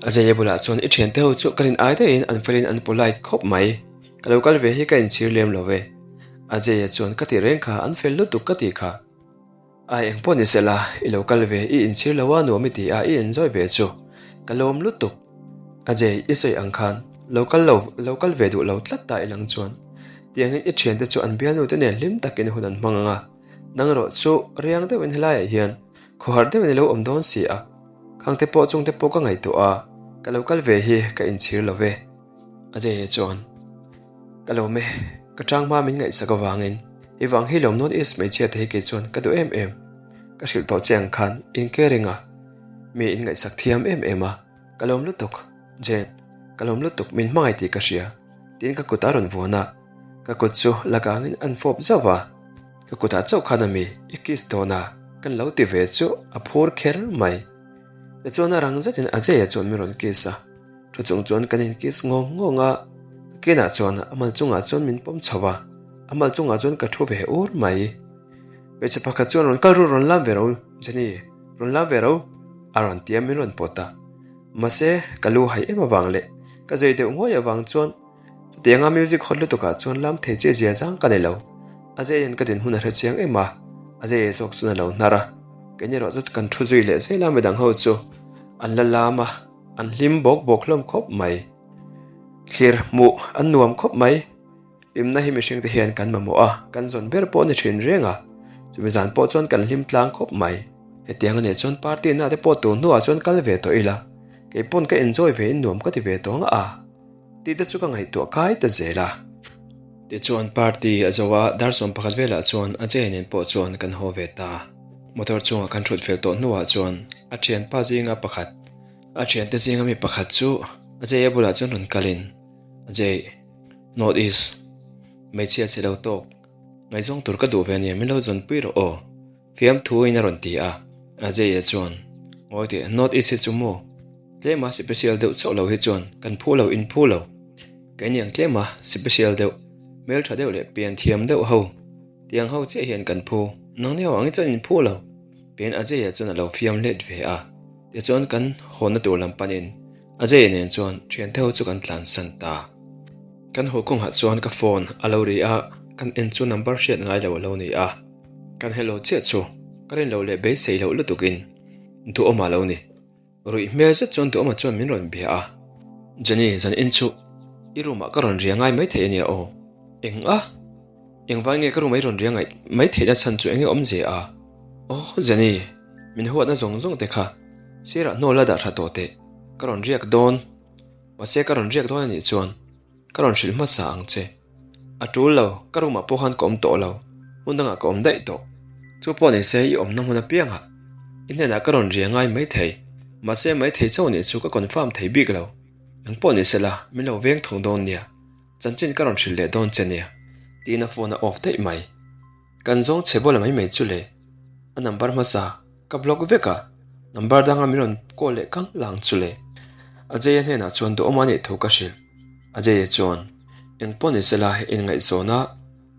A: Ajay-a bulah chuan i thiante ho chu ka rin ai daihin an felin an polite khawp mai. Ka lo kal ve hi ka inchhir lem lo ve. Ajay-a chuan ka tih reng kha an fel lutuk ka tih kha. Ai eng pawh ni sela, i lo kal ve, i inchhir lo a nuam i ti a, i enjoy ve chu. Ka lawm lutuk. Ajay, i sawi ang khan lo kal lo, lo kal ve duh lo tlat ta i lang chuan. Tiangin i thiante chu an bialnu te nen hlim takin hun an hmang ang a. Nang erawh chu riang deuhin helaiah hian khawhar deuhin i lo awm dawn si a. Khangte pawh chungte pawh ka ngaihtuah a, ka lo kal ve hi ka inchhir lo ve. Ajay chuan, Ka lawm e, ka tang hma min ngaihsak avangin i vang hi lawm North East hmeichhia te hi kei chuan ka duh em em. Ka hrilh tawh che ang khan in caring a, mi in ngaihsak thiam em em a, ka lawm lutuk. Jane, ka lawm lutuk min hmangaih tih ka hria, tiin ka kut a rawn vuan a, ka kut chu la kangin an fawp zauh va, ka kutah chauh khan a mi i kiss dawn a, kan lo ti ve chu a phur kher mai. Tichuan a rang zetin Ajay-a chuan min rawn kiss a. Thu chung chuan kan in kiss ngawng ngawng a, nakinah chuan a mal chungah chuan min pawm chho a, a mal chungah chuan ka thu ve ur mai. Hmeichhe pakhat chuan rawn kal ru rawn lam ve ro Jenny, rawn lam ve ro a rawn ti a min rawn pawt a. Mahse ka lu hai em avang leh ka zei deuh nguai avang chuan chutianga music hot lutukah chuan lam thei che zia zang ka nei lo. A zeiin ka dinhmun a hre chiang em a, a zei zawk chuan a lo hnar a, keini erawh chu kan thu zui leh zel a midang ho chu an la lam a. An hlim bawk bawk hlawm khawp mai. Thlir hmuh an nuam khawp mai. Hlimna hi mihring te hian kan mamawh a, kan zawn ber pawh a ni thin reng a. Chumi zan pawh chuan kan hlim tlang khawp mai. Hetiang a nih chuan party na te pawh tun hnuah chuan kal ve tawh ila, kei pawn ka enjoy ve in nuam ka ti ve tawh ang a tih te chu ka ngaihtuah kai ta zel a. Tichuan party a zo a, dar 11 velah chuan Ajay nen pawh chuan kan haw ve ta. Motor chungah kan thut fel tawh hnuah chuan a thianpa zinga pakhat, A thiante zinga mi pakhat chu Ajay-a bulah chuan rawn kalin, Ajay, North East, hmeichhia chhe lo tawk, ngaihzawng tur ka duh ve ania min lo zawnpui rawh aw, fiamthuin a rawn ti a. Ajay-a chuan, Ngawi teh, North East hi chu maw? Tlema sipesial deuh chauh lo hi chuan kan phu lo, in phu lo. Keini ang tlema sipesial deuh, hmeltha deuh leh pian thiam deuh ho, tiang ho chiah hian kan phu. Nangni ho angin chuan in phu lo. Pian Ajay-a chuan a lo fiam let ve a. Tichuan kan hawnna tur lam panin Ajay nen chuan thiante ho chu kan tlansan ta. Kan haw kawngah chuan ka phone a lo ri a, kan en chu number hriat ngai lo a lo ni a. Kan hello chiah chu ka rin loh leh beisei loh lutukin duhawm a lo ni. Ruih hmel zet chuan duhawma chuan min rawn bia a, Jenny zan in chu i room ah ka rawn ria ngai maithei a nia aw. Eng a? Engvai nge ka room ah i rawn ria ngaih maithei na chhan chu enge awm ze a? Aw Jenny. Min huatna zawng zawng te kha sirah hnawl la dah tha tawh teh, ka rawn riak dawn. Mahse ka rawn riak dawn a nih chuan ka rawn hrilh hmasa ang che. A tul lo, ka room ah pawh khan ka awm tawh lo, hmun dangah ka awm daih tawh. Chu pawh ni se i awmna hmun apiangah i hnenah ka rawn ria ngai maithei. Mahse maithei chauh nih chu ka confirm thei bik lo. Eng pawh ni sela min lo veng thung dawn nia, chanchin ka rawn hrilh leh dawn che nia, tiin a phone a off daih mai. Kan zawng chhe bawla mai mai chu le. A number hmasa ka block vek a, number danga min rawn call leh kang lang chu le. Ajay-a hnenah chuan duhawm a nih thu ka hrilh. Ajay-a chuan, Eng pawh ni sela, inngaihzawn a,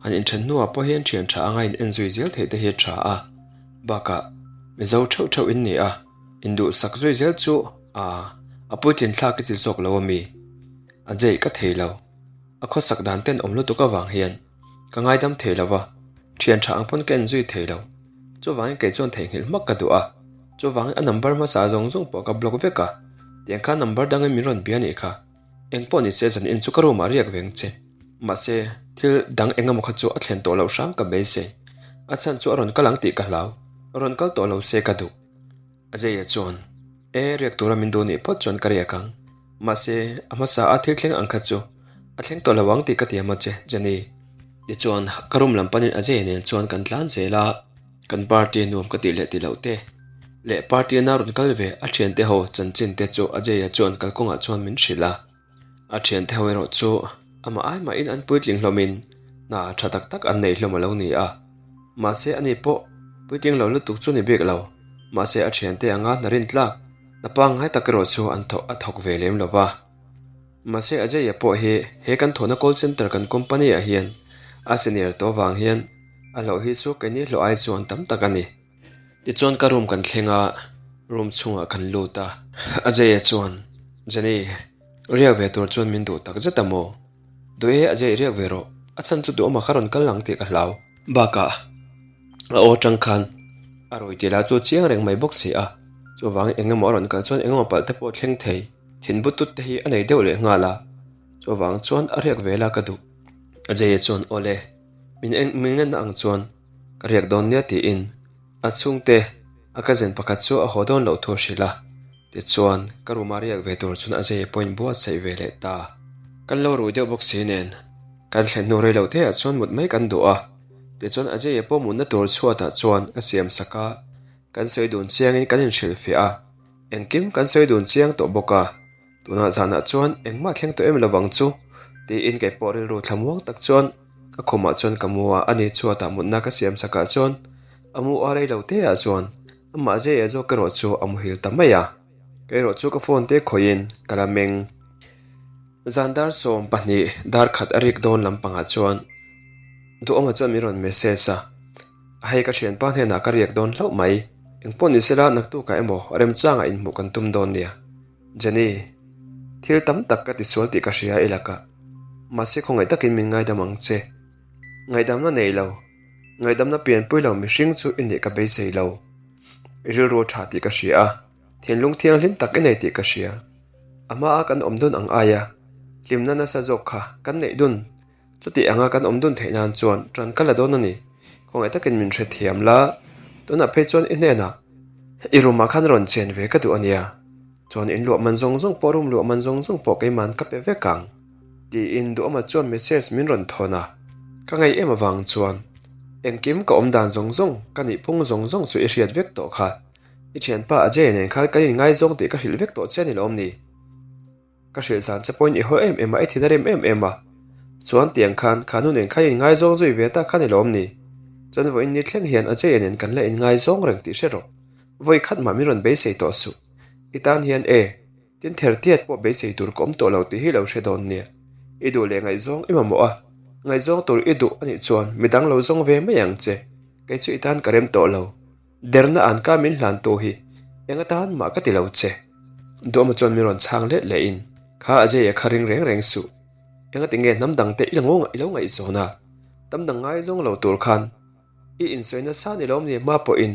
A: han inthen hnuah pawh hian thian tha anga in en zui zel theih te hi a tha a. Bakah, Mizo theuh theuh in ni a, induhsak zui zel chu a a puitlin thlak i ti zawk lo a mi? Ajay, ka thei lo. A khawsak dan ten awm lutuk avang hian ka ngaidam thei lo va, thian tha ang pawn ka en zui thei lo. Chuvangin kei chuan theihnghilh hmak ka duh a, chuvangin a number hmasa zawng zawng pawh ka block vek a, tiang khan number dangin min rawn bia nih kha. Eng pawh ni se zan in chu ka room ah riak veng che. Mahse, thil dang eng emaw kha chu a thlen tawh loh hram ka beisei. A chhan chu a rawn kal ang tih ka hlau, rawn kal tawh lo se ka duh. Ajay-a chuan, E, riak tura min duh nih phawt chuan ka riak ang. Mahse, a hmasa a thil thleng ang kha chu a thleng tawh lo ang tih ka tiam a che, Jenny. Tichuan, ka room lam panin Ajay nen chuan kan tlan zel a, kan party nuam ka tih leh ti loh te leh party a rawn kal ve a thiante ho chanchin te chu Ajay-a chuan kalkawngah chuan min hrilh a. A thiante ho erawh chu amah ai mahin an puitling hlawmin hna tha tak tak an nei hlawm a lo ni a. Mahse ani pawh puitling lo lutuk chu ni bik lo. Mahse a thiante anga hna rintlak hna pangngai tak erawh chu an thawk a thawk ve lem lo va. Mahse Ajay-a pawh hi he kan thawhna call center kan company ah hian a senior tawh vang hian a hlauh hi chu keini hlawh ai chuan tam tak a ni. Tichuan ka room kan thleng a, room chhungah kan lut a. Ajay-a chuan, Jenny, riak ve tur chuan min duh tak zet a maw? Duh e Ajay riak ve rawh, a chhan chu duhawmah ka rawn kal ang tih ka hlau. Bakah a aw atang khan a rawi tih lah chu a chiang reng mai bawk si a, chuvangin eng emaw a rawn kal chuan eng emaw palh te pawh a thleng thei, thin but tut te hi a nei deuh leh nghal a, chuvang chuan a riak ve la ka duh. Ajay-a chuan awle, min eng min ngenna ang chuan ka riak dawn nia tiin a chhungte a cousin pakhat chu a haw dawn loh thu a hrilh a, tichuan ka room a riak ve tur chuan Ajay-a pawhin buatsaih ve leh ta. Kan lo rui deuh bawk si nen kan thlen hnu rei lo te ah chuan mut mai kan duh a, tichuan Ajay-a pawh mutna tur chhuatah chuan ka siam sak a, kan sawi dun chiangin kan inhrilhfiah a, engkim kan sawi dun chiang tawh bawk a. Tunah zanah chuan engmah thleng tawh em lo vang chu tiin kei pawh rilru thlamuang tak chuan ka khumah chuan ka mu a, ani chhuatah mutna ka siam sakah chuan a mu a rei lo te ah chuan amah zai ah zawk erawh chu a muhil ta mai a, kei erawh chu ka phone te khawihin ka la meng. Zan dar 12 dar khat a rik dawn lampangah chuan Duhawma chuan min rawn message a, hei ka thianpa hnenah ka riak dawn hlauh mai, engpawh ni sela naktukah emaw remchangah inhmuh kan tum dawn nia. Jenny, thil tam tak ka tisual tih ka hria i lakah. Mahse khawngaih takin min ngaidam ang che. Ngaihdamna nei lo, ngaihdamna pianpui lo mihring chu i nih ka beisei lo. I rilru a tha tih ka hria a, thinlung thianghlim tak i nei tih ka hria. A hmaa kan awm dun ang aia hlimna nasa zawk kha kan neih dun. Chuti anga kan awm dun theih nan chuan ṭan ka la dawn a ni. Khawngaih takin min hrethiam la, tunah phei chuan i hnenah i room ah khan rawn chen ve ka duh a nia. Chuan in luah man zawng zawng pawh room luah man zawng zawng pawh keiman ka pe vek ang tiin Duhawma chuan message min rawn thawn a. Ka ngei em avang chuan engkim ka awm dan zawng zawng ka nih phung zawng zawng chu i hriat vek tawh kha. I thianpa Ajay nen khan kan inngaizawng tih ka hrilh vek tawh che a ni lawm ni? Ka hrilh zan che pawhin i haw em em a, i thin a rem em em a. Chuan tiang khan, kha nu nen khan i inngaizawng zui ve ta kha ni lawm ni? Chuan vawiin ni thleng hian Ajay nen kan la inngaizawng reng tih hre rawh. Vawi khat mah min rawn beisei tawh suh. I tan hian e, tin ther tiat pawh beisei tur ka awm tawh lo tih hi lo hre dawn nia. I duh leh ngaihzawng i mamawh a, ngaihzawng tur i duh anih chuan midang lo zawng ve mai ang che. Kei chu i tan ka rem tawh lo. Derna an ka min hlan tu hi eng atan mah ka ti lo che. Duhawma chuan min rawn chhang let leh in, Kha Ajay a kha ring reng reng suh. Enga ti nge hnam dang te i lo i lo ngaihzawn a? Tam dang ngaizawng lo tur khan i insawi nasa ni lawm ni hma pawh in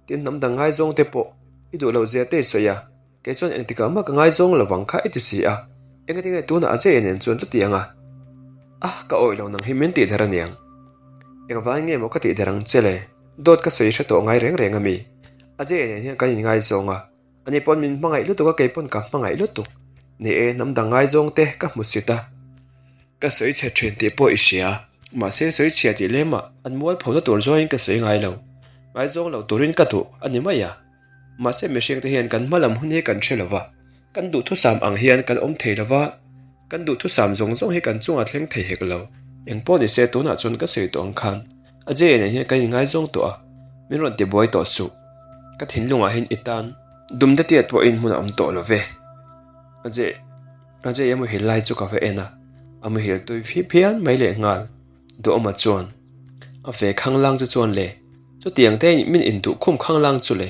A: tin hnam dang ngaizawng te pawh i duh loh zia te i sawi a. Kei chuan engtikah mah ka ngaizawng lo vang kha i ti si a, engati nge tunah Ajay nen chuan chuti ang a? Ah, ka awih lo nang hi min tih der aniang. Engvangin nge maw ka tih der ang che le? Dawt ka sawi hre tawh ngai reng reng a mi? Ajay nen hian kan inngaizawng a, ani pawn min hmangaih lutuk a kei pawn ka hmangaih lutuk. Ni e, hnam dang ngaizawng te ka hmu sit a, ka sawi chhe thin tih pawh i hria. Mahse sawi chhia tih lemah an mualphona tur zawngin ka sawi ngai lo. Ngaizawng lo turin ka duh a ni mai a. Mahse mihringte hian kan hma lam hun hi kan hre lo va, kan duhthusam ang hian kan awm thei lo va, kan duhthusam zawng zawng hi kan chungah thleng thei hek lo. Engpawh ni se tunah chuan ka sawi tawh ang khan Ajay nen hian kan inngaizawng tawh a, min rawn tibuai tawh suh. Ka thinlungah hian i tan dumte tiat pawhin hmun a awm tawh lo ve. Ajay Ajay a muhil lai chu ka va en a, a muhil tui phian mai leh nghal. Duhawma chuan a ve khanglang chu chuan le, chutiang te min induh khum khanglang chu le,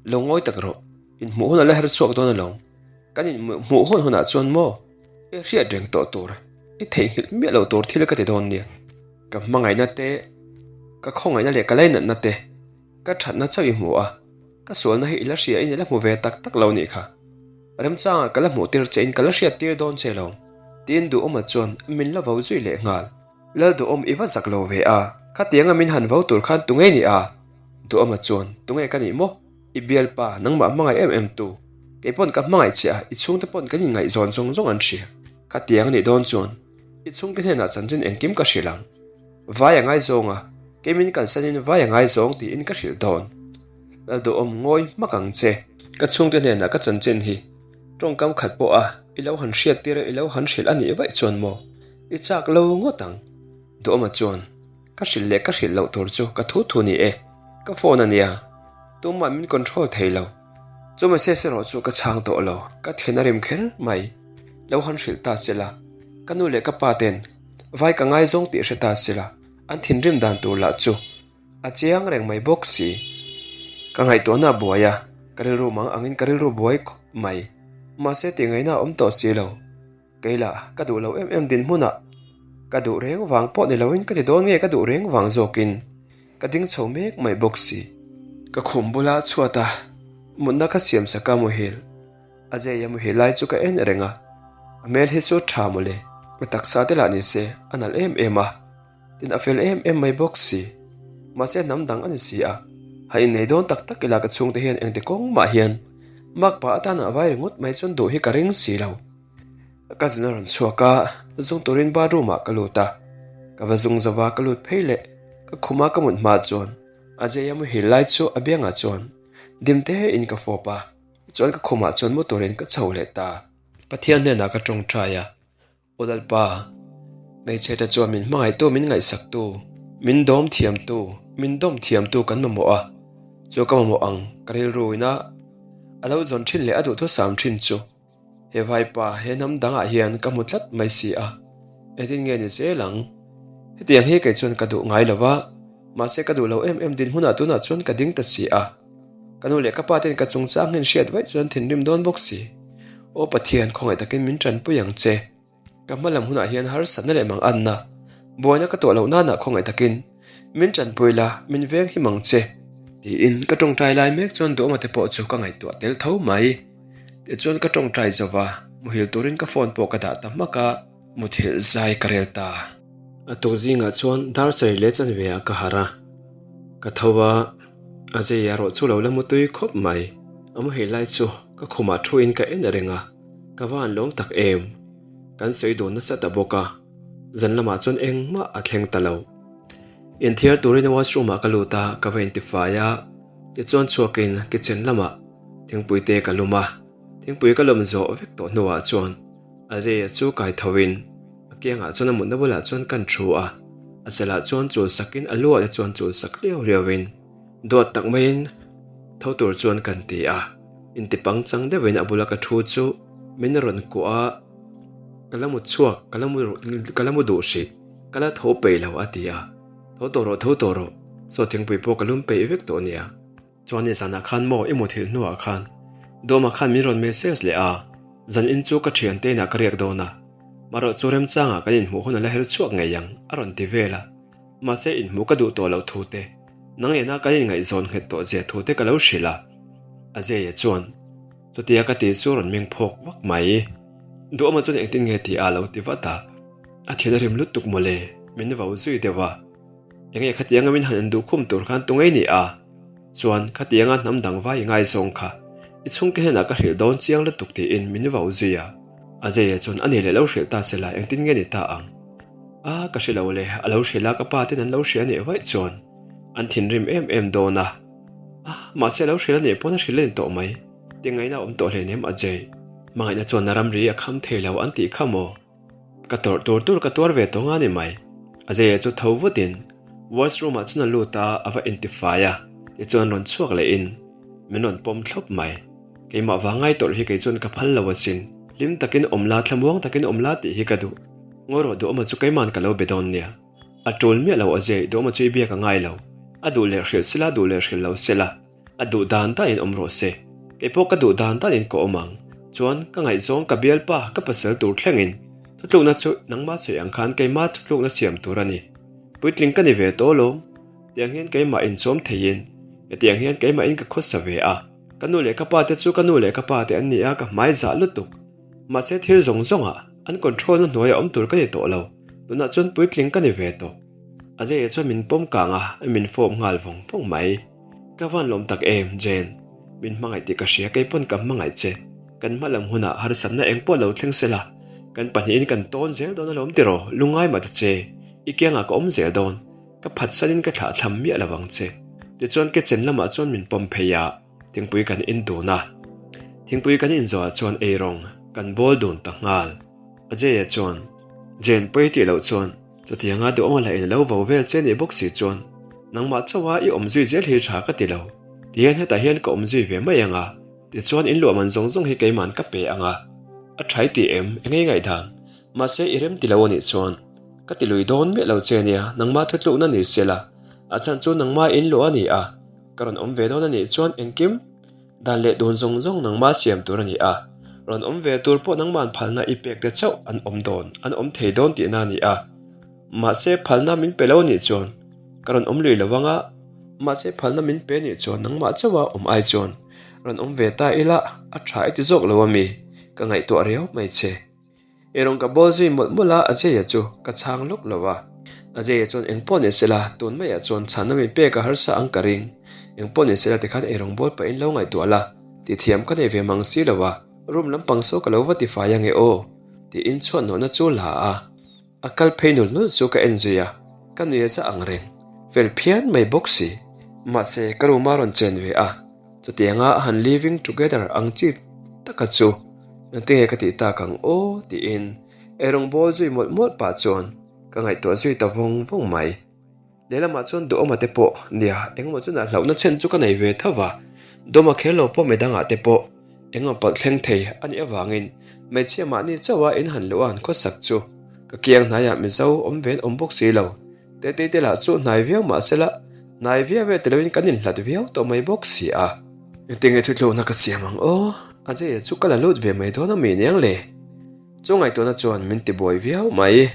A: lo ngawi tak rawh, inhmuh hun a la her chhuak dawn alawm, kan inhmuh hun hunah chuan maw i hriat reng tawh tur, i theihnghilh miah lo tur thil ka ti dawn nia, ka hmangaihna te, ka khawngaihna leh ka lainatna te, ka thatna chauh i hmu a, ka sualna hi i la hria in i la hmu ve tak tak lo nih kha, remchangah ka la hmuh tir che in ka la hriat tir dawn che lo, tiin Duhawma chuan min la vo zui leh nghal. Lalduhawm i va zak lo ve a, khatianga min han vo tur khan tunge ni a? Duhawma chuan, Tunge ka nih maw? I bialpa, nangmah hmangaih em em tu. Kei pawn ka hmangaih che a, i chhungte pawn kan inngaihzawn zawng zawng an hria. Khatiang a nih dawn chuan, i chhungte hnenah chanchin engkim ka hrilh ang. Vai a ngaizawng a, kei min kalsanin vai a ngaizawng tiin ka hrilh dawn. Lalduhawm ngawi hmak ang che. Ka chhungte hnenah ka chanchin hi tawngkam khat pawh a, i lo han hriattir a, i lo han hrilh a nih vaih chuan maw? I chak lo ngawt ang. Duhawma chuan. Ka hrilh leh ka hrilh loh tur chu ka thu thu ni e. Ka phone a nia, tumah min control thei lo. Chu message erawh chu ka chhang tawh lo, ka then a rim kher mai. Lo han hrilh ta se la, ka nu leh ka pa ten vai ka ngaizawng tih hre ta se la, an thinrim dan tur lah chu a chiang reng mai bawk si. Ka ngaihtuahna a buai a, ka rilru mang angin ka rilru buai khawp mai. Mahse tih ngaihna a awm tawh si lo. Kei lah ka duh lo em em dinhmunah ka duh reng vang pawh ni loin ka ti dawn nge ka duh reng vang zawkin ka ding chho mek mai bawk si. Ka khum bula chhuat a, mutna ka siam sak a muhil. Ajay a muhil lai chu ka en reng a, a hmel hi chu tha mawle, a taksa te lah ni se a nalh em em a. Tin a fel em em mai bawk si. Mahse hnam dang a ni si a, han innei dawn tak tak ila ka chhungte hian engti kawng mah hian makpa atana a vai ringawt mai chuan duh hi ka ring si lo. Ka zun a rawn chhuak a, zung turin bathroom ah ka lut a, ka va zung zo va ka lut phei leh ka khuma ka mut hma chuan Ajay a muhil lai chu a biangah chuan dimte in ka fawp a, chuan ka khumah chuan mu turin ka chho leh ta. Pathian hnenah ka tawngtai a, Aw Lalpa, hmeichhe te chuan min hmangaihtu min ngaihsaktu, min dawm thiamtu, min dawm thiamtu kan mamawh a, chu ka mamawh ang ka rilru ina a lo zawn thin leh a duhthusam thin chu he vaipa he hnam dangah hian ka hmu tlat mai si a, engtin nge ni zel ang? Hetiang hi kei chuan ka duh ngai lo va, mahse ka duh lo em em dinhmunah tunah chuan ka ding ta si a. Ka nu leh ka pa ten ka chungchang hian hriat vaih chuan thinrim dawn bawk si. Aw Pathian, khawngaih takin min tanpui ang che. Ka hma lam hunah hian harsatna leh mang anna, buaina ka tuah loh nanah khawngaih takin min tanpui la, min veng him ang che. Tiin ka tawngtai lai mek chuan duhawma te pawh chu ka ngaihtuah tel tho mai. Tichuan ka tawngtai zo va, muhil turin ka phone pawh ka dah ta hmak a, muthilh zai ka rel ta. A tuk zingah chuan dar sarih leh chanve ah ka harh a, ka tho a. A zei erawh chu lo la mutui khawp mai. A muhil lai chu ka khumah thuin ka en reng a, ka va han lawm tak em. Kan sawi dun nasa ta bawk a, zan lamah chuan engmah a thleng ta lo. Inthiar turin washroom ah ka lut a, ka va intifai a, tichuan chhuakin kitchen lamah thingpui te ka lum a, thingpui ka lum zawh vek tawh hnuah chuan a zeia chu kai thoin a kiangah chuan a mutna bulah chuan kan thu a, a chalah chuan chul sakin a luah te chuan chul sak liau liauin duat tak maiin tho tur chuan kan ti a, inti pangchang deuhin a bula ka thu chu min rawn kuah a, ka la mu chhuak ka la mu ka la mu duh hrih ka la tho peih lo a ti a, tho tawh rawh tho tawh rawh saw thingpui pawh ka lum peih vek tawh nia. Chuan i zanah khan maw i muthilh hnuah khan Dawma khan min rawn message leh a, zan in chu ka thiante inah ka riak dawn a, marawh chu remchangah kan inhmuh hun a la her chhuak ngei ang a rawn ti vel a, mahse inhmuh ka duh tawh loh thu te, nang nena kan inngaihzawn nghet tawh zia thu te ka lo hrilh a. Ajay-a chuan chutia ka ti chu rawn meng phawk vak mai. Duhawma chuan engtin nge ti a lo ti vat a, a thian a rim lutuk mawle, min vau zui deuh a. Enge khatianga min han en duh khum tur khan tu ngei ni a? Chuan khatianga hnam dang vai i ngaizawng kha i chhungte hnenah ka hrilh dawn chiang lutuk tiin min vau zui a. Ajay-a chuan a nei leh lo hrilh ta se la engtin nge ni ta ang? A, ka hre lo le, a lo hrilh a ka pa ten an lo hria nih vaih chuan an thinrim em em dawn a. A, mahse a lo hrilh a nih pawn a hrilh a ni tawh mai. Tingaihna a awm tawh hleinem Ajay. Hmangaihna chuan a ramri a kham thei lo an tih kha maw? Ka tawrh tur tur ka tuar ve tawng a ni mai. Ajay-a chu tho vutin washroom ah chuan a lut a, a va intifai a, tichuan rawn chhuak lehin min rawn pawm thlawp mai. Keimah vang ngai tawrh hi kei chuan ka phal lo asin. Hlim takin awm la, thlamuang takin awm la tih hi ka duh. Ngawi rawh duhawma chu keima'n ka lo be dawn nia. A tul miah lo Ajay, duhawma chu i biak a ngai lo. A duh leh hrilh sela, duh leh hrilh lo sela. A duh dan danin awm rawh se. Kei pawh ka duh dan danin ka awm ang. Chuan, ka ngaihzawng ka bialpa ka pasal tur thlengin thutlukna chu nangma sawi ang khan keima thutlukna siam tur a ni. Puitling ka ni ve tawh alawm. Tiang hian keimah inchawm theiin hetiang hian keimahin ka khawsa ve a. Ka nu leh ka pa te chu ka nu leh ka pa te an ni a, ka hmai zah lutuk. Mahse thil zawng zawngah an control na hnuaiah awm tur ka ni tawh lo. Tunah chuan puitling ka ni ve tawh. Ajay-a chuan min pawm kang a, min fawp nghal vawng vawng mai. Ka van lawm tak em, Jane. Min hmangaih tih ka hria, kei pawn ka hmangaih che. Kan hma lam hunah harsatna eng pawh lo thleng se la, kan pahnihin kan tawn zel dawn alawm tiraw, lungngai mah ta che, i kiangah ka awm zel dawn, ka phatsanin ka thlah thlam miah lo vang che. Tichuan kitchen lamah chuan min pawm phei a, thingpui kan in dun a. Thingpui kan inzawhah chuan eirawng kan bawl dun ta nghal. Ajay-a chuan, Jane, pawi tih loh chuan. Chutianga duhawma lah in lo vo vel che nih bawk si chuan nangmah chauha i awm zui zel hi tha ka ti lo. Tihian hetah hian ka awm zui ve mai ang a, tichuan in luah man zawng zawng hi keiman ka pe ang a. A tha i ti em? Eng ei ngaihdan? Mahse i rem ti lo anih chuan ka ti lui dawn miah lo che nia, nangmah thutlukna ni sela, a chhan chu nangmah in luah a ni a, ka rawn awm ve dawn anih chuan engkim Dan leh dun zawng zawng nangmah siam tur a ni a, rawn awm ve tur pawh nangma'n phalna i pek te chauh an awm dawn, an awm thei dawn tihna a ni a. Mahse phalna min pe lo nih chuan ka rawn awm lui lo ang a, mahse phalna min pe nih chuan nangmah chauha awm ai chuan rawn awm ve ta ila a tha i ti zawk lo a mi, ka ngaihtuah riau mai che. Erawng ka bawl zui mawlh mawlh a, Ajay-a chu ka chhang lawk lo a. Ajay-a chuan eng pawh ni sela, tun maiah chuan chhanna min pek a harsa ang ka ring. Eng pawh ni sela tikhan erawng bawl pahin lo ngaihtuah la, ti thiam ka nei ve mang si lo a, room lampang saw ka lo va tifai ange aw, tiin chhuat nawhna chu la a. A kal phei nul nul chu ka en zui a, ka nui a za ang reng, fel phian mai bawk si. Mahse, ka room a rawn chen ve a, chutianga a han living together ang chi taka chu engtinge ka tih tak ang aw tiin eirawng bawl zui mawlh mawlh pah chuan ka ngaihtuah zui ta vawng vawng mai. Lehlamah chuan Duhawma te pawh nia, engemaw chunah hlauhna chen chu ka nei ve tho va, Duhawma kher lo pawh midangah te pawh engemaw palh thleng thei a nih avangin hmeichhia mahni chauha in han luh a han khawsak chu ka kiang hnaiah Mizo awm ve an awm bawk si lo. Tetei te lah chu hnai viau mah sela, hnai viau e ti loin kan inhlat viau tawh mai bawk si a. Engtinge thuthlukna ka siam ang aw? Ajay-a chu ka la lut ve mai dawn a mi niang le? Chu ngaihtuahna chuan min ti buai viau mai.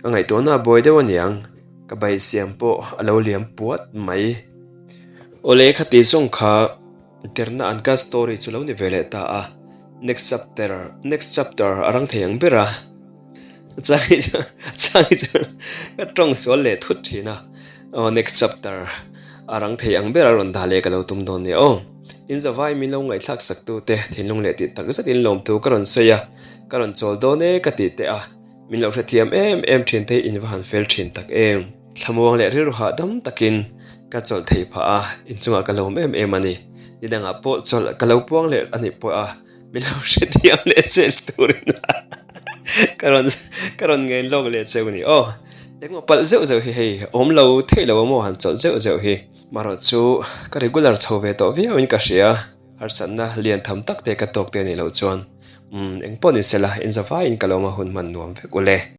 A: Ka ngaihtuahna a buai deuh aniang, ka bai siam pawh a lo liam puat mai. Awle khati zawng kha tirna an ka story chu lo ni ve leh ta a, next chapter next chapter a rang thei ang ber a. Chang chang chu ka tawng sual leh thut thin a, aw next chapter a rang thei ang ber a rawn dah leh ka lo tum dawn nia aw. In zavai min lo ngaihthlak sak tu te thinlung leh tih tak zet in lawm thu ka rawn sawi a, ka rawn chawl dawn e ka tih teh a, min lo hrethiam em em thin te in va han fel thin tak em. Thlamuang leh rilru hahdam takin ka chawlh thei phah a, inchungah ka lawm em em a ni. Nidangah pawh chawlh ka lo puang leh a nih pawh a, min lo hrethiam leh zel turin ka rawn ka rawn ngain lawk leh cheu ni aw. Engmaw palh zeuh zeuh hi hei awm lo theih lo a maw han chawlh zeuh zeuh hi. Marawh chu ka regular chho ve tawh viauin ka hria, harsatna lian tham tak te ka tawk te anih loh chuan umm engpawh ni sela inzavaiin ka lawm a hun hman nuam vek ule.